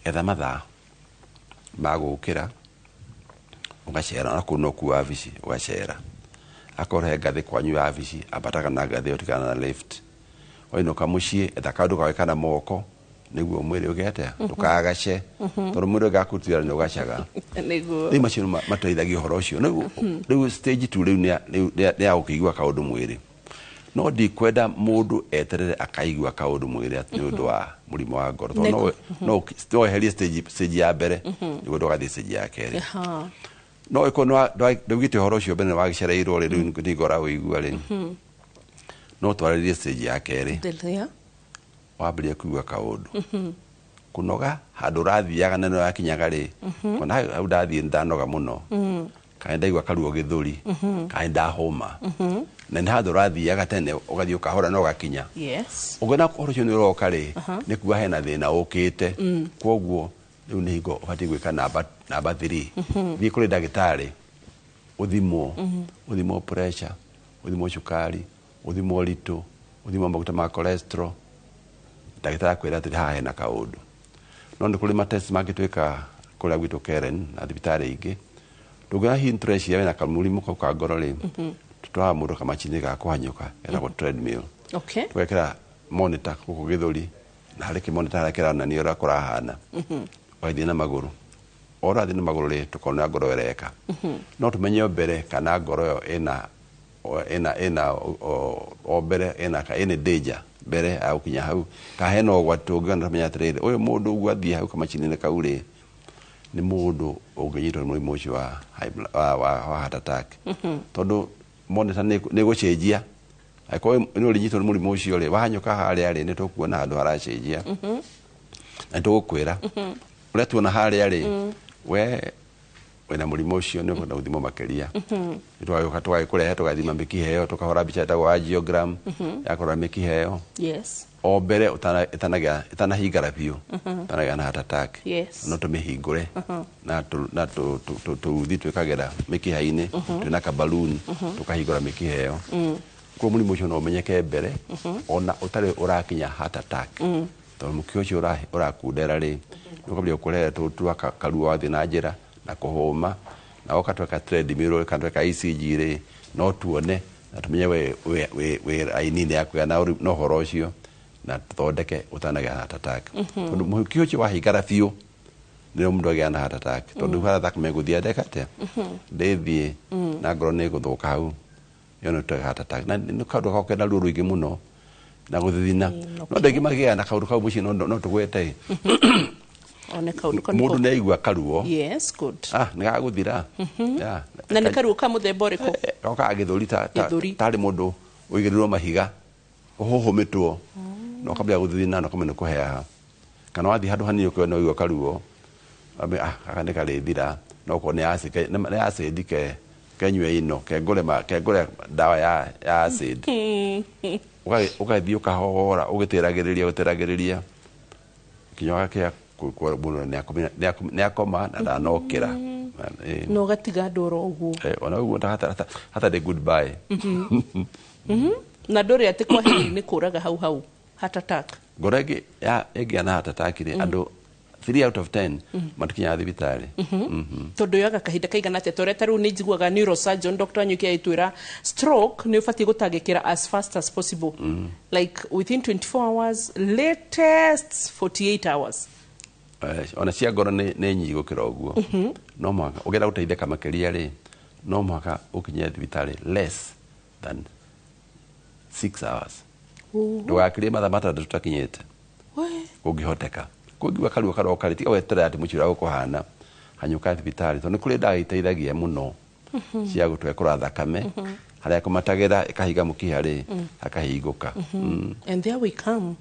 Speaker 2: etha mathaa ma gũkĩra ũgacera, ona kũu no kuo wabici ũgacera. Akorwo he ngathĩ kwanyu ya wabici, ambataga na ngathĩ ĩyo, tigana na lift. Wainũka mũciĩ, etha kaũndũ gawĩka na moko nĩguo mwĩrĩ ũgĩe atĩa, ndũkagace, tondũ mwĩrĩ ũngĩgakũrutĩra nĩ ũgacaga. Rĩu macio nĩ mateithagia ũhoro ũcio. Rĩu stage 2 rĩu nĩ ya gũkĩigua kaũndũ mwĩrĩ. No ndikwenda mũndũ eterere akaigua kaũndũ mwĩrĩ atĩ nĩ ũndũ wa mũrimũ wa ngoro, tondũ no weherie stage ya mbere nĩguo ndũgathiĩ stage ya kerĩ. No ĩkorwo ndwaugĩte ũhoro ũcio mbere, nĩ wagĩcereirwo rĩ, rĩu nĩ ngora ũigua rĩ, no twarĩrie stage ya kerĩ. Wambĩrĩria kũigua kaũndũ, Kunoga handũ ũrathiaga na nĩũrakinyaga rĩ, kona hau ndathiĩ nĩndanoga mũno, kana ndaigua karuo gĩthũri, kana ndahũma, na nĩ handũ ũrathiaga tene ũgathiĩ ũkahora na ũgakinya. Ũngĩona ũhoro ũcio nĩ ũroka rĩ, nĩ kuga hena thĩna ũkĩte. Kwoguo rĩu nĩ hingo ũbatiĩ gwĩka namba 3. Thiĩ kũrĩ ndagĩtarĩ ũthimwo, ũthimwo pressure, ũthimwo cukari, ũthimwo ũritũ, ũthimwo maguta ma cholesterol. Ndagĩtarĩ akwĩra atĩrĩ, haha hena kaũndũ. No nĩ kũrĩ matest mangĩ twĩkaga kũrĩa gwitũ Karen na thibitarĩ ingĩ. Ndũngĩona hihi nĩtũreciria wĩna kamũrimũ kau ka ngoro rĩ, tũtwaraga mũndũ kamacini ga kũhanyũka getagwo treadmill. Tũgekĩra monitor gũkũ gĩthũri, na harĩ kĩmonitor harĩa kĩronania ũrĩa kũrahana. Ũgathiĩ na magũrũ. O ũrathiĩ na magũrũ rĩ, tũkona ngoro ĩreka. No tũmenye o mbere kana ngoro ĩyo ĩna o mbere ĩna ĩna danger mbere ya gũkinya hau, ka hena ũgwati tũngĩona tũmenye atĩrĩrĩ, ũyũ mũndũ ũguo athiĩ hau kamacini-inĩ kau rĩ, nĩ mũndũ ũngĩnyitwo nĩ mũrimũ ũcio wa high blood- wa heart attack. Tondũ monitor nĩ ĩgũcenjia. Angĩkorwo nĩ ũrĩnyitwo nĩ mũrimũ ũcio rĩ, wahanyũka harĩa rĩ, nĩ tũkuona handũ haracenjia, na nĩ tũgũkwĩra ũrĩa tuona harĩa rĩ, we wĩna mũrimũ ũcio, nĩ ũkwenda gũthimwo makĩria. Tũgagĩũka tũgagĩkũrehe, tũgathima mĩkiha ĩyo, tũkahũra mbica ĩtagwo angiogram ya kũrora mĩkiha ĩyo o mbere ĩtanagĩa ĩtanahingara biũ, ĩtanagĩa na heart attack. No tũmĩhingũre na tũuthi twĩkagĩra mĩkiha-inĩ, twĩna kabaluni, tũkahingũra mĩkiha ĩyo. Koguo mũrimũ ũcio no ũmenyeke mbere ona ũtarĩ ũrakinya heart attack, tondũ mũkiha ũcio ũrakundera rĩ, nĩ ũkambia gũkũrehe tũtwa karuo wathiĩ na njĩra na kũhũma, na woka tweka treadmill kana tweka ECG rĩ, no tuone na tũmenye we wĩ raini-inĩ ya kũgĩa na ũhoro ũcio, na tũthondeke ũtanagĩa heart attack. Tondũ mũkiha ũcio wahingara biũ nĩrĩo mũndũ agĩa na heart attack, tondũ harĩa thakame ĩgũthiĩ ndeka atĩa, ndĩthiĩ, na ngoro nĩ ĩgũthũka hau, ĩyo nĩ tũrega heart attack. Na nĩ kaũndũ gakoragwo kena ruo rũingĩ mũno na gũthithina. No andũ aingĩ magĩaga na kaũndũ kau mũciĩ, no tũgwete
Speaker 1: One kaũndũ kau.
Speaker 2: Mũndũ nĩ aigua karuo.
Speaker 1: Yes, good.
Speaker 2: Ah, nĩ gagũthira. Yeah.
Speaker 1: Na nĩ karuo ka mũthemba ũrĩkũ?
Speaker 2: Gokaga gĩthũri
Speaker 1: Gĩthũri.
Speaker 2: Tarĩ mũndũ ũigĩrĩirwo mahiga, ũhũhũmĩtwo, na ũkambia gũthithina na ũkamenya nĩ kũheaha. Kana wathiĩ handũ hanini ũkĩona ũigua karuo, wambe, ah, gaka nĩ karĩthira, no okorwo nĩ acid, nĩ acid ke kenyue ino, kengũre ndawa ya acid. Ũgathiĩ ũkahora, ũgĩtĩragĩrĩria, ũgĩtĩragĩrĩria, nginya ũgakĩa mũndũ nĩ akoma na ndanokĩra.
Speaker 1: Na ũgatiga andũ oro ũguo.
Speaker 2: Ona ũguo hatarĩ goodbye.
Speaker 1: Na ndũrĩ atĩ kwa heri nĩ kũraga hau hau heart attack.
Speaker 2: Ngoro ĩngĩ ĩngĩa na heart attack rĩ, andũ 3 out of 10 matikinyaga thibitarĩ.
Speaker 1: Tondũ yoyaga kahinda kaigana atĩa? Torĩa ta rĩu nĩ njiguaga neurosurgeon Dr. Anyuki agĩtwĩra stroke nĩ ũbatiĩ gũtangĩkĩra as fast as possible. Like within 24 hours, latest 48 hours.
Speaker 2: Ona cia ngoro nĩ nyingĩ gũkĩra ũguo. No mũhaka ũngĩenda gũteithĩka makĩria rĩ, no mũhaka ũkinye thibitarĩ less than 6 hours. Ndũgakĩrie mathaa 6 tũtakinyĩte. Kũngĩhoteka. Kũngĩigua karuo karoka rĩ, tiga weterera atĩ mũciĩ ũrĩa gũkũhana, hanyũka thibitarĩ, tondũ nĩ kũrĩ ndawa iteithagia mũno cia gũtwekũra thakame, harĩa kũmatagĩra ĩkahinga mũkiha rĩ, hakahingũka.
Speaker 1: And there we come.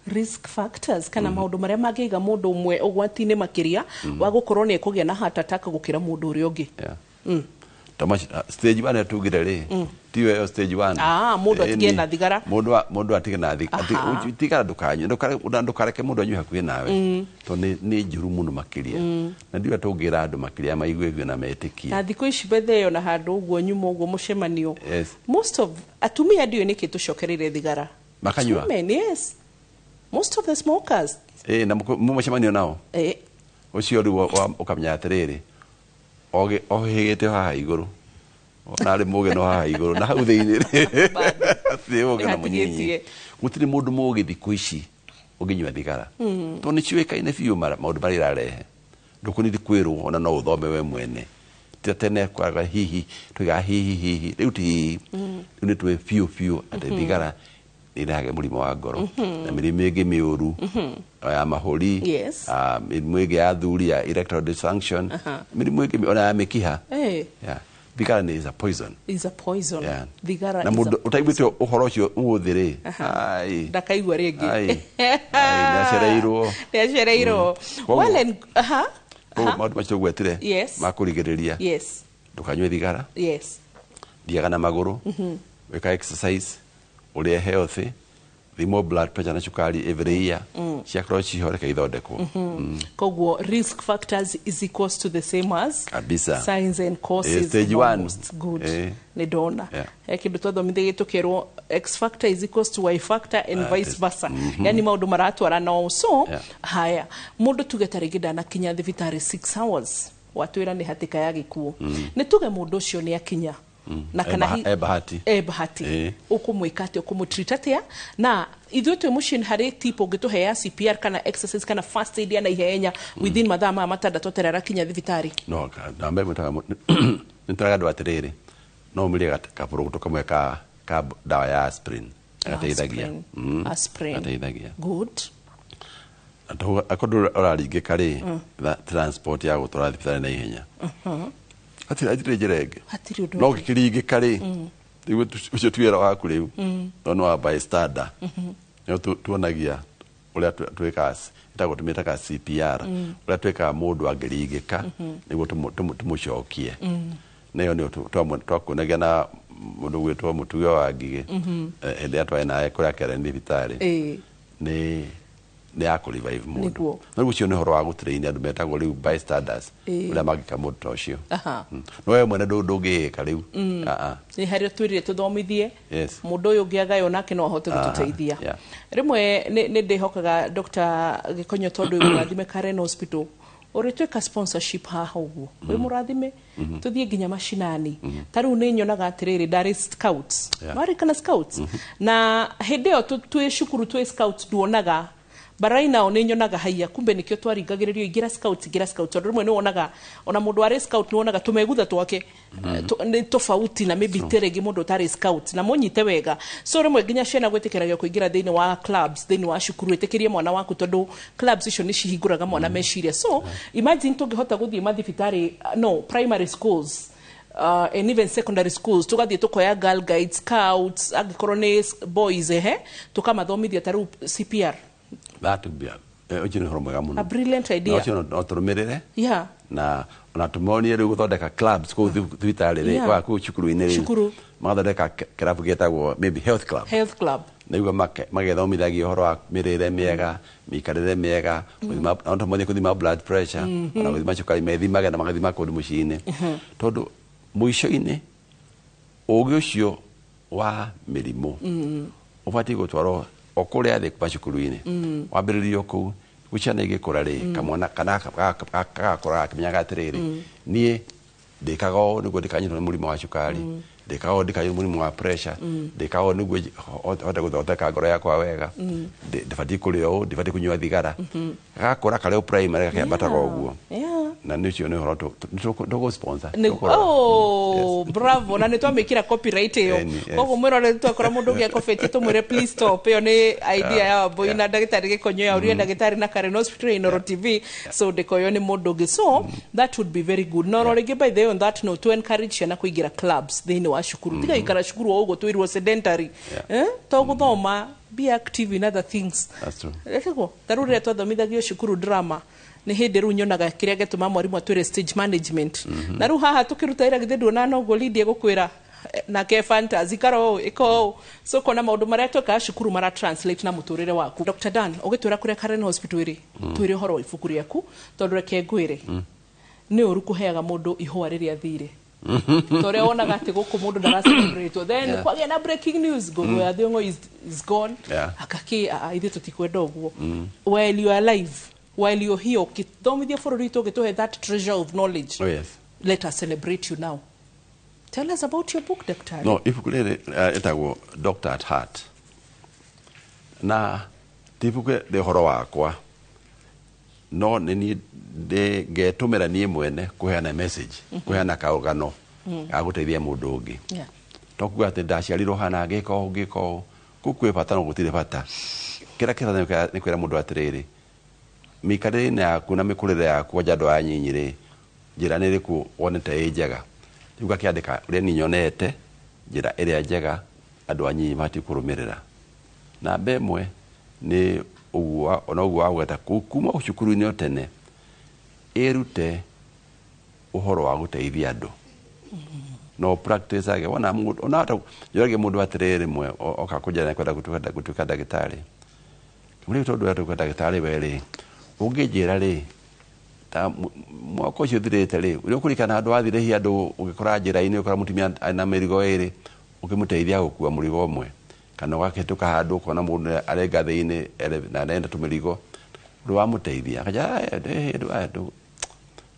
Speaker 1: Risk factors kana maũndũ marĩa mangĩiga mũndũ ũmwe ũgwati-inĩ makĩria wa gũkorwo nĩ ekũgĩa na heart attack gũkĩra mũndũ ũrĩa ũngĩ.
Speaker 2: Stage 1 tugire rĩ, tiyo ĩyo stage 1.
Speaker 1: Ah, mũndũ atige na thigara.
Speaker 2: Mũndũ atige na thigara, ndũkanyue, ndũkareke mũndũ anyue hakuhĩ nawe. Tondũ nĩ njũru mũno makĩria. Na ndiũĩ tũngĩra andũ makĩria maigue ũguo na metĩkie.
Speaker 1: Na thikũ ici bethe ĩyo na handũ ũguo nyuma ũguo mũcemanio. Most of atumia ndiũĩ nĩkĩ tũcokereire thigara.
Speaker 2: Makanyua?
Speaker 1: Women, yes. Most of the smokers.
Speaker 2: Na mũcemanio nao? Ũcio rĩu ũkamenya atĩrĩrĩ, ohĩgĩte haha igũrũ. Ona arĩ mũgĩ no haha igũrũ, na hau thĩinĩ rĩ, hatirĩ ũgĩ na mũnyinyi. Gũtirĩ mũndũ mũgĩ thikũ ici ũngĩnyua thigara. Tondũ nĩ ciũĩkaine biũ maũndũ marĩa irarehe. Ndũkũnĩthi kwĩrwo ona no ũthome we mwene. Ti tene kwaga hihi, tuigaga hihi hihi, rĩu ti hihi. Rĩu nĩ tũĩ biũ biũ atĩ thigara nĩ ĩrehaga mũrimũ wa ngoro. Na mĩrimũ ĩngĩ mĩũru, ya mahũri, mĩrimũ ĩngĩ ya athuri ya erectile dysfunction, mĩrimũ ĩngĩ ona ya mĩkiha. Thigara nĩ is a poison.
Speaker 1: Is a poison.
Speaker 2: Yeah.
Speaker 1: Thigara
Speaker 2: Na
Speaker 1: is a
Speaker 2: mũndũ ũtaiguĩte ũhoro ũcio ũmũthĩ rĩ, ai,
Speaker 1: ndakaigua rĩngĩ.
Speaker 2: Ai. Ai, nĩacereirwo.
Speaker 1: Nĩacereirwo.
Speaker 2: Koguo-
Speaker 1: Well and aha.
Speaker 2: Koguo maũndũ macio ũgwetire ma kũrigĩrĩria, ndũkanyue thigara, thiaga na magũrũ, wĩka exercise, ũrĩe healthy, thimwo blood pressure na cukari every year, ciakorwo ciho reke ithondekwo.
Speaker 1: Koguo risk factors is equals to the same as
Speaker 2: Kabisa.
Speaker 1: signs and causes.
Speaker 2: Stage one.
Speaker 1: Almost. Good. Nĩ ndona he kĩndũ twathomithĩtie tũkerwo x factor is equals to y factor and
Speaker 2: Ah,
Speaker 1: vice versa. Yani maũndũ maratwarana o so. Haya, mũndũ tuge ta rĩngĩ ndanakinya thibitarĩ 6 hours, watwĩra nĩ hatĩka ya gĩkuũ. Nĩ tuge mũndũ ũcio nĩ akinya na kana
Speaker 2: E bahati.
Speaker 1: E bahati, ũkũmwĩka atĩa, ũkũmũtreat atĩa? Na ithuĩ twĩ mũciĩ harĩ tip ũngĩtũhe ya CPR kana exercise kana first aid ya na ihenya within mathaa maya 6 atarĩ arakinya thibitarĩ?
Speaker 2: No namba ĩmwe nĩtwĩraga andũ atĩrĩrĩ, no ũmĩrie kabũrũgũtũ kamwe ka ndawa ya aspirin, gateithagia.
Speaker 1: Aspirin. Aspirin.
Speaker 2: Gateithagia.
Speaker 1: Good.
Speaker 2: Akorwo ũraringĩka rĩ, transport ya gũtwara thibitarĩ na ihenya. Hatirĩ njĩra ĩngĩ.
Speaker 1: Hatirĩ ũndũ
Speaker 2: No
Speaker 1: ũngĩ.
Speaker 2: ũngĩkĩringĩka rĩ, rĩu ũcio ti wĩra waku rĩu, tondũ nĩ wa bystander. Nĩo tuonagia ũrĩa twĩkaga, ĩtagwo tũmĩtaga CPR, ũrĩa twĩkaga mũndũ angĩringĩka nĩguo tũmũcokie. Na ĩyo nĩyo twakuonagia na mũndũ gwĩtwo Mũtuge wa Ngigĩ, hĩndĩ ĩrĩa twarĩ nawe kũrĩa Karen thibitarĩ, nĩ ya kũ-revive mũndũ. No rĩu ũcio nĩ ũhoro wa gũtrain andũ metagwo rĩu bystanders, ũrĩa mangĩka mũndũ ta ũcio. No we mwene ndũngĩĩka rĩu. Ah, ah.
Speaker 1: Nĩ harĩa twĩrire tũthomithie mũndũ ũyũ ũngĩ agaywo nake no ahote gũtũteithia. Rĩmwe nĩ ndĩhokaga Dr. Gĩkonyo, tondũ wĩ mũrathime Karen Hospital, ũrĩtwĩka sponsorship haha ũguo wĩ mũrathime, tũthiĩ nginya macinani. Ta rĩu nĩ nyonaga atĩrĩrĩ, ndarĩ scouts. Warĩ kana scouts, na hĩndĩ ĩyo twĩ cukuru twĩ scouts nduonaga, but right now nĩ nyonaga haiya, kumbe nĩkĩo twaringagĩrĩrio, ingĩra scouts, ingĩra scouts, tondũ rĩmwe nĩ wonaga ona mũndũ arĩ scout nĩ wonaga tũmegutha twake nĩ tofauti na maybe te rĩngĩ mũndũ ũtarĩ scout na mũnyite wega. So rĩmwe nginya ciana gwĩtĩkĩragio kũingĩra thĩinĩ wa clubs thĩinĩ wa cukuru, ĩtĩkĩrie mwana waku, tondũ clubs icio nĩ cihingũraga mwana meciria. So imagine tũngĩhota gũthiĩ mathibitarĩ, no primary schools and even secondary schools, tugathiĩ tukoya girl guides, scouts, angĩkorwo nĩ boys, ehe, tukamathomithia ta rĩu CPR.
Speaker 2: That would be ũcio nĩ ũhoro mwega mũno.
Speaker 1: A brilliant idea.
Speaker 2: Na ũcio no tũrũmĩrĩre na ona tũmonie rĩu gũthondeka clubs kũu thibitarĩ rĩ, wa kũu cukuru-inĩ rĩ,
Speaker 1: Cukuru.
Speaker 2: magathondeka kĩrabu gĩtagwo maybe health club.
Speaker 1: Health club.
Speaker 2: Nĩguo magethomithagio ũhoro wa mĩrĩre mĩega, mĩikarĩre mĩega, no tũmonie gũthima blood pressure, ona gũthima cukari, methimage na magathima kũndũ mũciĩ-inĩ, tondũ mũico-inĩ ũgĩ ũcio wa mĩrimũ ũbatiĩ gũtwarwo o kũrĩa thĩ macukuru-inĩ, wambĩrĩrio kũu nĩguo ciana igĩkũra rĩ, kamwana kana gagakũra gakĩmenyaga atĩrĩrĩ, niĩ ndĩkaga ũũ nĩguo ndikanyitwo nĩ mũrimũ wa cukari, ndĩkaga ũũ ndikanyitwo nĩ mũrimũ wa pressure, ndĩkaga ũũ nĩguo hote gũthondeka ngoro yakwa wega, ndibatiĩ kũrĩa ũũ, ndibatiĩ kũnyua thigara. Gagakũra karĩ o primary gakĩambataga ũguo. Na nĩ ũcio nĩ ũhoro tũgũ sponsor. Tũkũrora.
Speaker 1: Oh, bravo, na nĩ twamĩkĩra copyright ĩyo.
Speaker 2: Eni, yes.
Speaker 1: Koguo mwĩrore twakora mũndũ ũngĩ akobetie tũmwĩre please stop, ĩyo nĩ idea ya Wambui na ndagĩtarĩ Gĩkonyo ya ũria ndagĩtarĩ na Karen Hospital Inooro TV, so ndĩkoywo nĩ mũndũ ũngĩ. So that would be very good. No rĩngĩ, by the way, on that note, to encourage ciana kũingĩra clubs thĩinĩ wa cukuru, tiga ikara cukuru o ũguo twĩrwo sedentary, to gũthoma, be active in other things.
Speaker 2: That's true.
Speaker 1: Rekego ta rĩu rĩrĩa twathomithagio cukuru drama, nĩ hĩndĩ rĩu nyonaga kĩrĩa gĩtũma mwarimũ atwĩre stage management. Na rĩu haha tũkĩruta wĩra, githĩ nduona noguo Lydia gũkwĩra, nake fantasy karo ũũ ĩka ũũ, so kona maũndũ marĩa twekaga cukuru mara translate na mũtũrĩre waku. Dr. Dan, ũgĩtwĩra kũrĩa Karen Hospital ĩrĩ, twĩre ũhoro wa ibuku rĩaku, tondũ reke ngwĩre, nĩ ũru kũheaga mũndũ ihũa rĩrĩa thire, torĩa wonaga atĩ gũkũ mũndũ ndara celebrate, then kwagĩa na breaking news, Gogo ya Thiong'o is gone. Akaki ithuĩ tũtikwenda ũguo. While you are alive, while you're here, ũkĩthomithia bũrũri witũ, ũgĩtũhe that treasure of knowledge,
Speaker 2: Oh, yes.
Speaker 1: let us celebrate you now. Tell us about your book, Daktari.
Speaker 2: No ibuku rĩrĩ rĩtagwo Doctor at Heart, na ti ibuku rĩ ũhoro wakwa, no nĩ niĩ ngetũmĩra niĩ mwene kũheana message, kũheana kaũgano ga gũteithia mũndũ ũngĩ. To kuga atĩ ndaciarirwo hana, ngĩka ũũ, ngĩka ũũ, kũu kwĩ bata no gũtirĩ bata. Kĩrĩa kĩrĩa nĩ kwĩra mũndũ atĩrĩrĩ, mĩikarĩre-inĩ yaku na mĩkũrĩre yaku, wanja andũ aya nyinyi rĩ, njĩra nĩ ĩrĩkũ wonete ĩ njega. Rĩu ngakĩandĩka ũrĩa niĩ nyonete njĩra ĩrĩa njega andũ anyinyi mabatiĩ kũrũmĩrĩra. Namba ĩmwe nĩ ũguo ona ũguo wa gweta kuma cukuru-inĩ o tene ĩrute ũhoro wa gũteithia andũ no practice age wona mũndũ ona hata njũragia mũndũ atĩrĩrĩ rĩmwe oka kũnjĩra nĩkwenda gũtuĩka ndagĩtarĩ. Rĩu tondũ ũrenda gũtuĩka ndagĩtarĩ we rĩ, ũngĩnjĩra rĩ ta mwaka ũcio ũthirĩte rĩ, ũrĩa ũkũririkana handũ wathire hihi andũ ũgĩkora njĩra-inĩ ũkora mũtumia na mĩrigo ĩrĩ ũkĩmũteithia gũkua mũrigo ũmwe, kana ũgakĩhĩtũka handũ ũkona mũndũ arĩ ngathĩ-inĩ na arenda tũmĩrigo ũrĩ wamũteithia akanja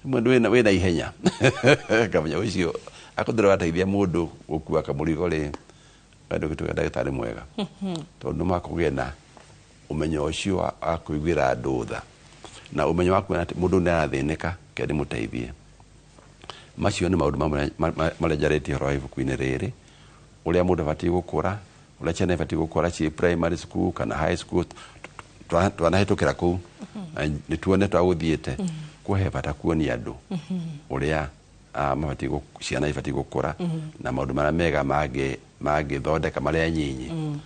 Speaker 2: rĩmwe wĩna ihenya ngamenya ũcio akũthira wateithia mũndũ gũkua kamũrigo rĩ, wenda gũtuĩka ndagĩtarĩ mwega tondũ no mũhaka ũgĩe na ũmenyo ũcio wa kũiguĩra andũ tha na ũmenyo wa kuona atĩ mũndũ nĩ arathĩnĩka kende mũteithie. Macio nĩ maũndũ mamwe marĩa njarĩtie ũhoro wa ibuku-inĩ rĩrĩ, ũrĩa mũndũ abatiĩ gũkũra, ũrĩa ciana ibatiĩ gũkũra ciĩ primary school kana high school, twanahĩtũkĩra kũu na nĩ tuone twagũthiĩte kũhe bata kuonia andũ ũrĩa mabatiĩ ciana ibatiĩ gũkũra na maũndũ marĩa mega mangĩthondeka marĩa nyinyi.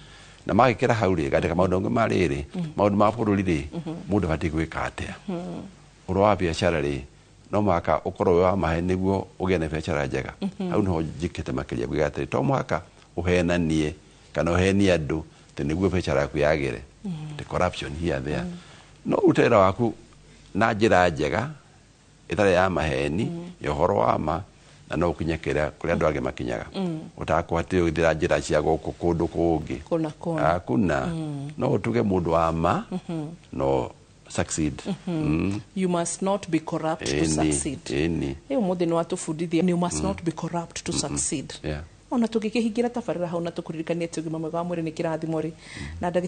Speaker 2: Na magĩkĩra hau rĩ, ngandĩka maũndũ mangĩ ma rĩrĩ, maũndũ ma bũrũri rĩ, mũndũ abatiĩ gwĩka atĩa. Ũhoro wa biacara rĩ, no mũhaka ũkorwo wĩ wa mahe nĩguo ũgĩe na biacara njega. Hau nĩho njĩkĩte makĩria nguga atĩrĩ, to mũhaka ũhenanie kana ũhenie andũ atĩ nĩguo biacara yaku yagĩre. The corruption here there. No ũrute wĩra waku na njĩra njega ĩtarĩ ya maheni, ya ũhoro wa ma, na no ũkinye kĩrĩa kũrĩa andũ angĩ makinyaga. Ũtakũhatĩrĩrio gũthiĩ njĩra cia gũkũ kũndũ kũngĩ.
Speaker 1: Kũna kũna.
Speaker 2: Kũna. No ũtuge mũndũ wa ma, no succeed.
Speaker 1: You must not be corrupt to succeed.
Speaker 2: Ĩni.
Speaker 1: Ĩ ũmũthĩ nĩ watũbundithia you must not be corrupt to succeed. Ona tũngĩkĩhingĩra tabarĩra hau na tũkũririkanie atĩ ũgima mwega wa mwĩrĩ nĩ kĩrathimo rĩ, na ndagĩtarĩ